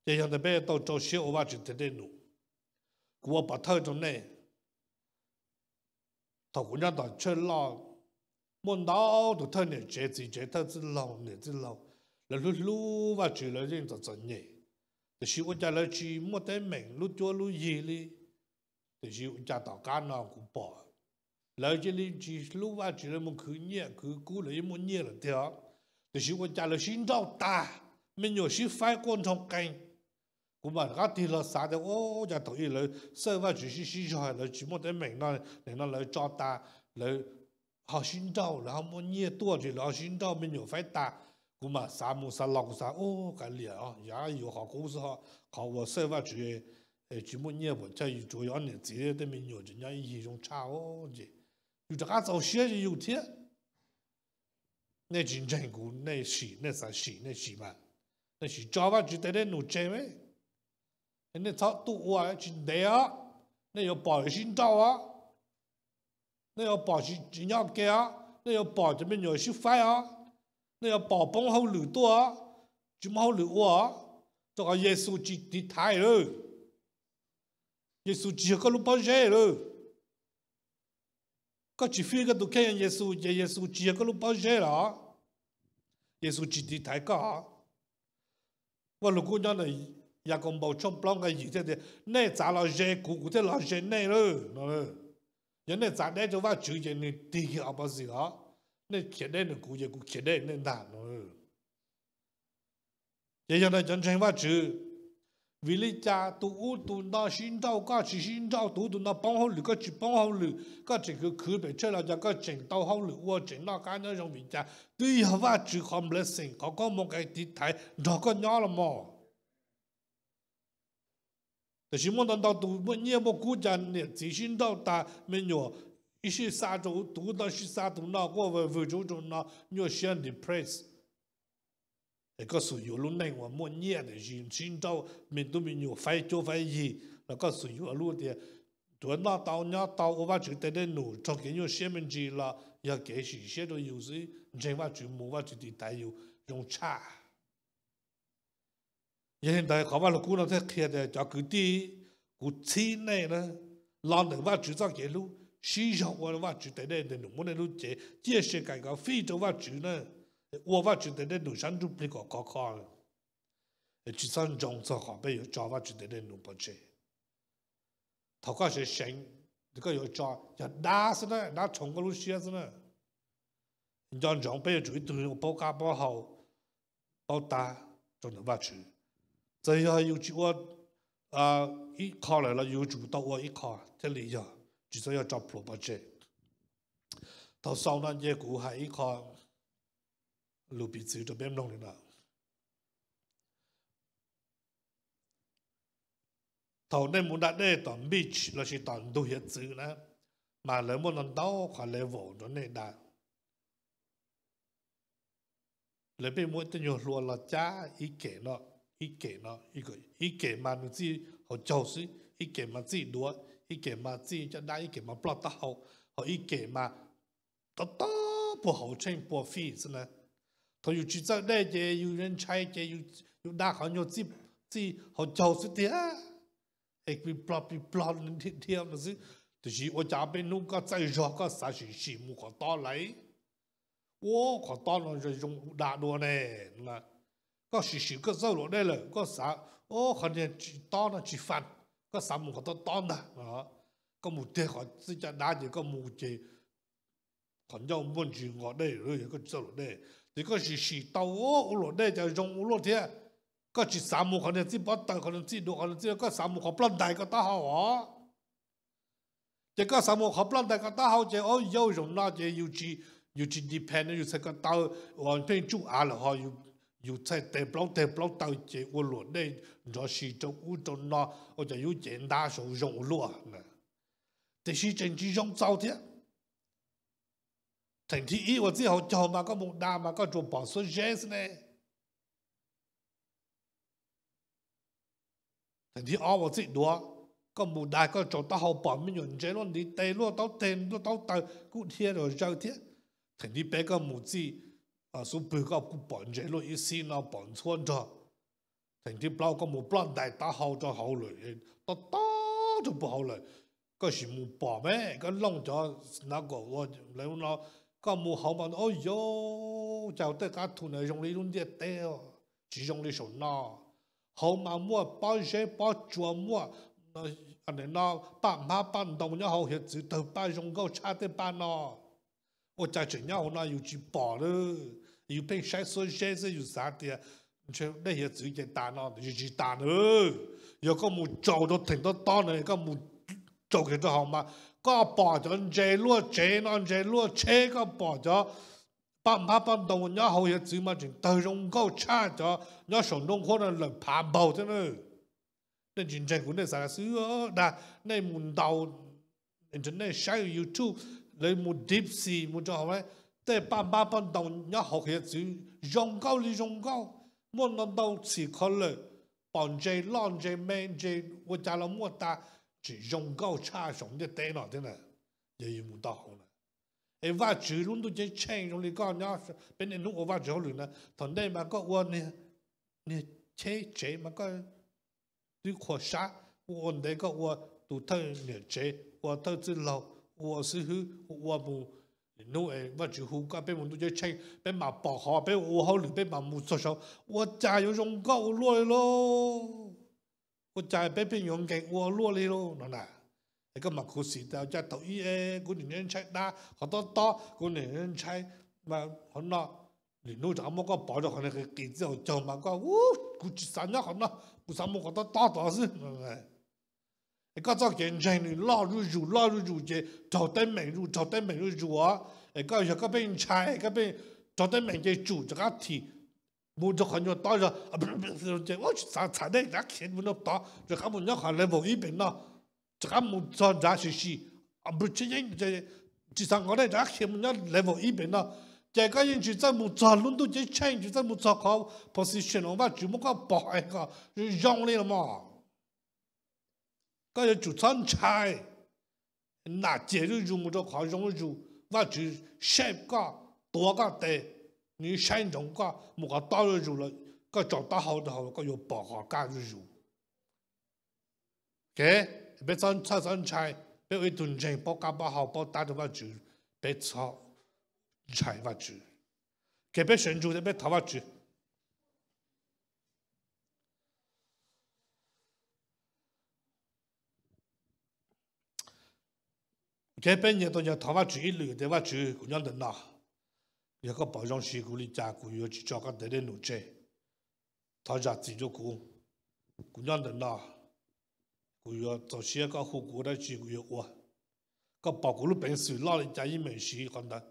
Ces yog ntawd peb tau rau siab ua Vajtswv tes dej num. Kuv ua pov thawj rau nej, thaum kuv nyob tom church loj, muaj ntau tus thawj niam tsev txiv tsev, thawj txwj laug niam txwj laug, lawv hlub hlub Vajtswv, lawv yeej txom txom nyem, tiam sis ua cas lawv tsis muaj teeb meem lub cuab lub yig li. Tiam sis ua cas tom qab no kuv pom lawv cia li tsis hlub Vajtswv, lawv mus khwv nyiaj khwv kub, lawv yeej muaj nyiaj lawm tiag, tiam sis ua cas lawv sib nrauj tag, me nyuam sib faib quaj nroo qees. Kuv mam rov qab tig los xav tias ua cas thaum ub lawv xawj Vajtswv sib sib zog, lawv tsis muaj teeb meem no, nim no lawv tso tas, lawv ho sib nrauj, lawv ho muaj nyiaj tuaj ces lawv ho sib nrauj, me nyuam faib tas. Kuv mam xav mus xav los kuv xav ua kav liam, yav yus qhov qub xwb, qhov uas xawj Vajtswv tsis muaj nyiaj puas chawj, yus tsuas yog ob niam txiv tej me nyuam tseem nyob ib yig zoo tshaj ces yus rov qab txaus siab rau yus thiab. Nej tsis ntseeg kuv, nej sim, nej xav sim nej sim mas, nej sim tso Vajtswv tes dej num tseg, nej txhob tuaj ua tsis ntev os, nej yuav pom lawv sib nrauj os, nej yuav pom tsis nyob ke os, nej yuav pom cov me nyuam sib faib os, nej yuav pom poob hauj lwm tuaj os, tsis muaj hauj lwm ua os, rau qhov Yexus tsis tiv thaiv lawm. Yexus tsis yog koj lub pob zeb lawm. Koj tsis fij koj tus kheej Yexus ces Yexus tsis yog koj lub pob zeb los, Yexus tsis tiv thaiv koj. Vaj lug kub nyob ntawm Yakaunpaus tshooj plaub nqe yim thiaj tias nej txav los ze kuv, kuv thiaj los ze nej lawm no. Yog nej txav deb rau Vajtswv ces nws tig kiag opposite os, nej khiav deb ntawm kuv ces kuv khiav deb nej ntag no. Ces yog ntawd cov ntseeg Vajtswv, vim li cas tus ub tus no sib nrauj koj tsis sib nrauj, tus ub tus no poob hauj lwm koj tsis poob hauj lwm, koj tseem khwv khwv pem church los cas koj tseem tau hauj lwm ua tseem noj qab nyob zoo, vim cas twb yog Vajtswv qhov blessing, qhov koob hmoov tiv thaiv nrog koj nyob los mas. Tiam sis muaj ntau ntau tus muaj nyiaj muaj kub cas niam txiv sib nrauj tas, me nyuam ib sij xa rau tus ub, tus ub ib sij xa tus no, quaj vwg rau ub rau no, nyuaj siab depressed. Es koj xum yuav lub neej uas muaj nyiaj tiam sis sib nrauj, me tub me nyuam faib cuab faib yig los koj xum yuav lub tias yuav noj tau nyob tau ua Vajtswv tes dej num raug kev nyuaj siab me ntsis los yog kev sim siab rau yus xwb, ntseeg Vajtswv mus Vajtswv tiv thaiv yus zoo tshaj. Yog li ntawd qhov Vaj Lug Kub no thiaj qhia tias cov kwv tij, kuv txhib nej na, los ntawm Vajtswv txoj kev hlub, sib zog ua Vajtswv tes dej tes num, muab nej lub cev ciaj sia kais kom fij rau Vajtswv na, ua Vajtswv tes dej num sab ntsuj plig kom khov kho, tsis txhob ntsoov txog qhov peb yuav tso Vajtswv tes dej num pov tseg. Thaum koj seev seev, koj yuav tso, yog dab xwb na, dab tshoov koj lub siab xwb na. Nco ntsoov peb yuav tsum ib tug paub qab paub hau, paub tab rau ntawm Vajtswv. Txawm yog yus tsis ua ib qho lawm los yus yuav tsum tau ua ib qho thiaj li yog, tsis txhob yog tso plhuav pov tseg. Thaum xaus no ces kuv hais ib qho lus piv txwv rau peb mloog li no. Thaum nej mus da dej tom beach lossis tom ntug hiav txwv na, mas lawv muaj ntau ntau qhov level rau nej da. Lawv pheej muab tej nyuag hlua los cab ib kem no, ib kem no, ib kem mas nws txij hauv caug xwb, ib kem mas txij duav, ib kem mas txij caj dab, ib kem mas ploj taub hau, ho ib kem mas tob tob puag hauv tsheej puag fij xwb na. Thaum yus tsis txawj dej ces yus ntshai ces yus da qhov nyuag txij hauv caug xwb tiag, es pib plog pib plog dhia no xwb. Tiam sis ua cas peb hnub koj txawj zog koj xav sim sim mus qhov tob lawm, ua qhov tob no zoo da dua ne. Koj sim sim koj txawj luam dej lawm koj xav, qhov niag tob no tsis faj, koj xav mus qhov tob tob ntag. Koj mus tiag qhov txij caj dab ces koj mus ces qhov ncauj muaj ntsis nqos dej, yog koj tsis txawj luam dej. Ces koj sim sim tau ua luam dej cas zoo ua luaj thiab. Koj tsis xav mus qhov niag txij pob taws, qhov niag txij duav, qhov niag txij, koj xav mus qhov ploj ntais koj taub hau os. Ces koj xav mus qhov ploj ntais koj taub hau ces ua yau zaum no ces yus tsis depend, yus txhais ko taw uas pheej tsuj av lawm ho, yus txhais tes plaub teg plaub taw ces ua luam dej nrov si rau ub rau no, ua cas yus cev ntab saud zoo ua luaj. Tiam sis tseem tsis zoo txaus thiab. Theem thib ib uas txij hauv caug mas koj mus da mas koj tsuas pom xuab zeb xwb ne. Theem thib ob uas txij duav, koj mus da koj tsaus taub hau pom me nyuam ntses luaj ntiv tes luaj taub teg luaj taub taw kuj dhia los zaws thiab. Theem thib peb koj mus txij xub pwg koj kuj pom ntses luaj ib xib no pom ntxhuab nrog. Theem thib plaub koj mus ploj ntais taub hau rau hauv lawm, tob tob rau puag hauv lawm, koj sim mus pom me koj looj cov na kom ua lawv no, koj mus hauv mas ua yau, cas tej qab thu na zoo li lub ntiaj teb, tsis zoo li saum no. Hauv mas muaj pob zeb pob tsuas, muaj no paj hmab paj ntoo nyob hauv hiav txwv tawg paj zoo nkauj tshaj tej paj no. Ua cas tseem nyob hauv no yus tsis pom lawm, yus pheej saib xuab zeb xwb yus xav tias ntshe dej hiav txwv ces tas no, tiam sis tsis tas na. Yog koj mus tsaus rau theem tob tob na, koj mus tsaus kiag rau hauv mas koj pom cov ntses luaj tsev no ntses luaj tsheb, koj pom cov paj hmab paj ntoo nyob hauv hiav txwv mas tseem tawg zoo nkauj tshaj cov nyob saum nruab nqhuab no lawm phav npaug thiab na. Nej tsis ntseeg kuv nej xav xwb, dag nej mus ntaus internet saib YouTube, lawv mus deep sea mus rau hauv, tej paj hmab paj ntoo nyob hauv hiav txwv zoo nkauj li zoo nkauj, muaj ntau ntau txhim color, pom ntses loj ntses me ntses ua cas los muaj tas, tseem zoo nkauj tshaj saum ntiaj teb no thiab na. Yog yus mus tau hauv na, es Vajtswv lub ntuj ceeb tsheej zoo li koj nyob, peb niaj hnub ua Vajtswv hauj lwm na, thaum ntej mas koj ua niag cheb tsev mas koj twb qhuas sab, ua ua ntev koj ua tus thawj niam tsev, ua thawj txwj laug, ua xib hwb, ua ua mus, hnub es Vajtswv hu koj peb mus ntuj ceeb tsheej peb mam pom qhov peb ua hauj lwm peb mam mus txog saud, ua cas yuav zoo nkauj ua luaj li lauj, ua cas peb pheej yuav nkees ua luaj li lauj no na. Es koj mam khuv xim tias cas thaum ub kuv nim ntshai dab qhov tob tob, kuv nim ntshai qhov no, lwm hnub rov qab muab koj pov rau qhov niag qis qis txij hauv caug mas koj, kuv tsis xav nyob qhov no, kuv xav mus qhov tob tob tod xwb. Es koj txoj kev ntseeg nws loj zuj zus loj zuj zus ces raug teeb meem zuj raug teeb meem zuj zus os. Es koj yog koj pheej ntshai koj pheej raug teeb meem ces tsum rov qab thim mus rau qhov nyuag tob zog, ces tsis xav txham dej rov qab khiav mus rau tod rov qab mus nyob qhov level ib pem no, rov qab mus txog nrad sim sim, tsis xav nqos dej rov qab khiav mus nyob level ib pem no. Ces koj yeej tsis txawj mus txog lub ntuj ceeb tsheej, tsis txawj mus txog qhov position uas Vajtswv muab koj pom es kom zoo li los mas. Koj yuav tsum txhob ntshai, nam ciam zuj zus mus rau qhov zoo zuj zus. Vajtswv shape koj, tuav koj tes, nws saib ntsoov koj mus qhov tob zuj zus los Koj tsaus taub hau rau hauv koj yuav pom qhov kaj zuj zus. Peb txhob txhob ntshai, peb ua ib tug ntseeg paub qab paub hau paub tab rau Vajtswv, peb txhob ntshai Vajtswv. Ces peb sawv ntsug thiab peb thov Vajtswv. Ces peb nyias tau nyias thov Vajtswv ib lwm tias, Vajtswv, kuv nyob ntawm no, yog koj pom zoo siv kuv li cas kuv yuav tsis tso koj tes dej num tseg. Thov zam txim rau kuv. Kuv nyob ntawm no, kuv yuav txaus siab koj hu kuv ua dab tsi kuv yuav ua. Koj pom kuv lub peev xwm loj li cas yeej meem siv qhov ntawd.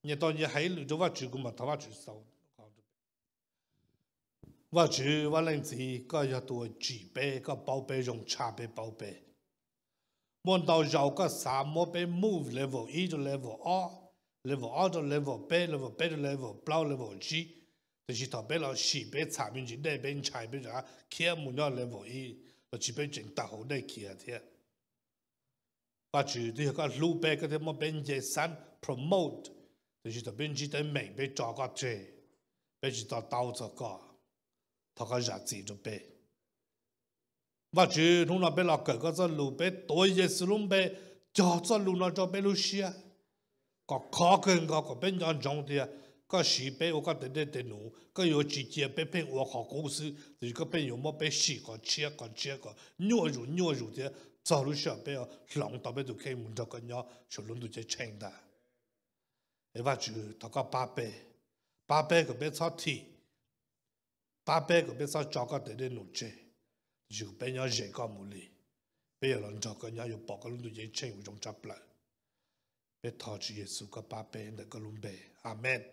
Nyias tau nyias hais ib lwm rau Vajtswv, kuv mam thov Vajtswv xaus. Vajtswv Vaj Leej Txiv, koj yog tus uas tsim peb, koj paub peb zoo tshaj peb paub peb. Muaj ntau zaus koj xav muab peb move level ib rau level ob, level ob rau level peb, level peb rau level plaub, level tsib, tiam sis thaum peb los sim peb txham me ntsis dej peb ntshai peb rov khiav mus nyob level ib, los tsis peb tseem tawm hauv dej khiav thiab. Vajtswv, twb yog koj hlub peb koj thiaj muab peb nce xab promote, tiam sis thaum peb ntsib teeb meem peb tso koj tseg, peb tsis to taub txog koj. Thov koj zam txim rau peb. Vajtswv, hnub no peb los kawm koj txoj lus, peb tuav Yexus lub npe, cog txoj lus no rau peb lub siab, kom khov kawg nkaus kom peb nco ntsoov tias koj siv peb ua koj tes dej tes num, koj yuav tsis cia peb pheej ua qhov qub xwb, tiam sis koj pheej yuav muab peb sim qhov tshiab qhov tshiab kom nyuaj zus nyuaj zus thiab txog lub sij hawm peb hloov tau peb tus kheej mus nrog koj nyob saum lub ntuj ceeb tsheej ntag. Es Vajtswv, thov koj pab peb, pab peb kom peb txhob thim, pab peb kom peb txhob tso koj tes dej num tseg, tiam sis kom peb nyob ze koj mus li, peb yuav los nrog koj nyob, yuav pom koj lub ntuj ceeb tsheej uas zoo tshaj plaws. Peb thov Tswv Yexus koj pab peb ntawm koj lub npe. Amees.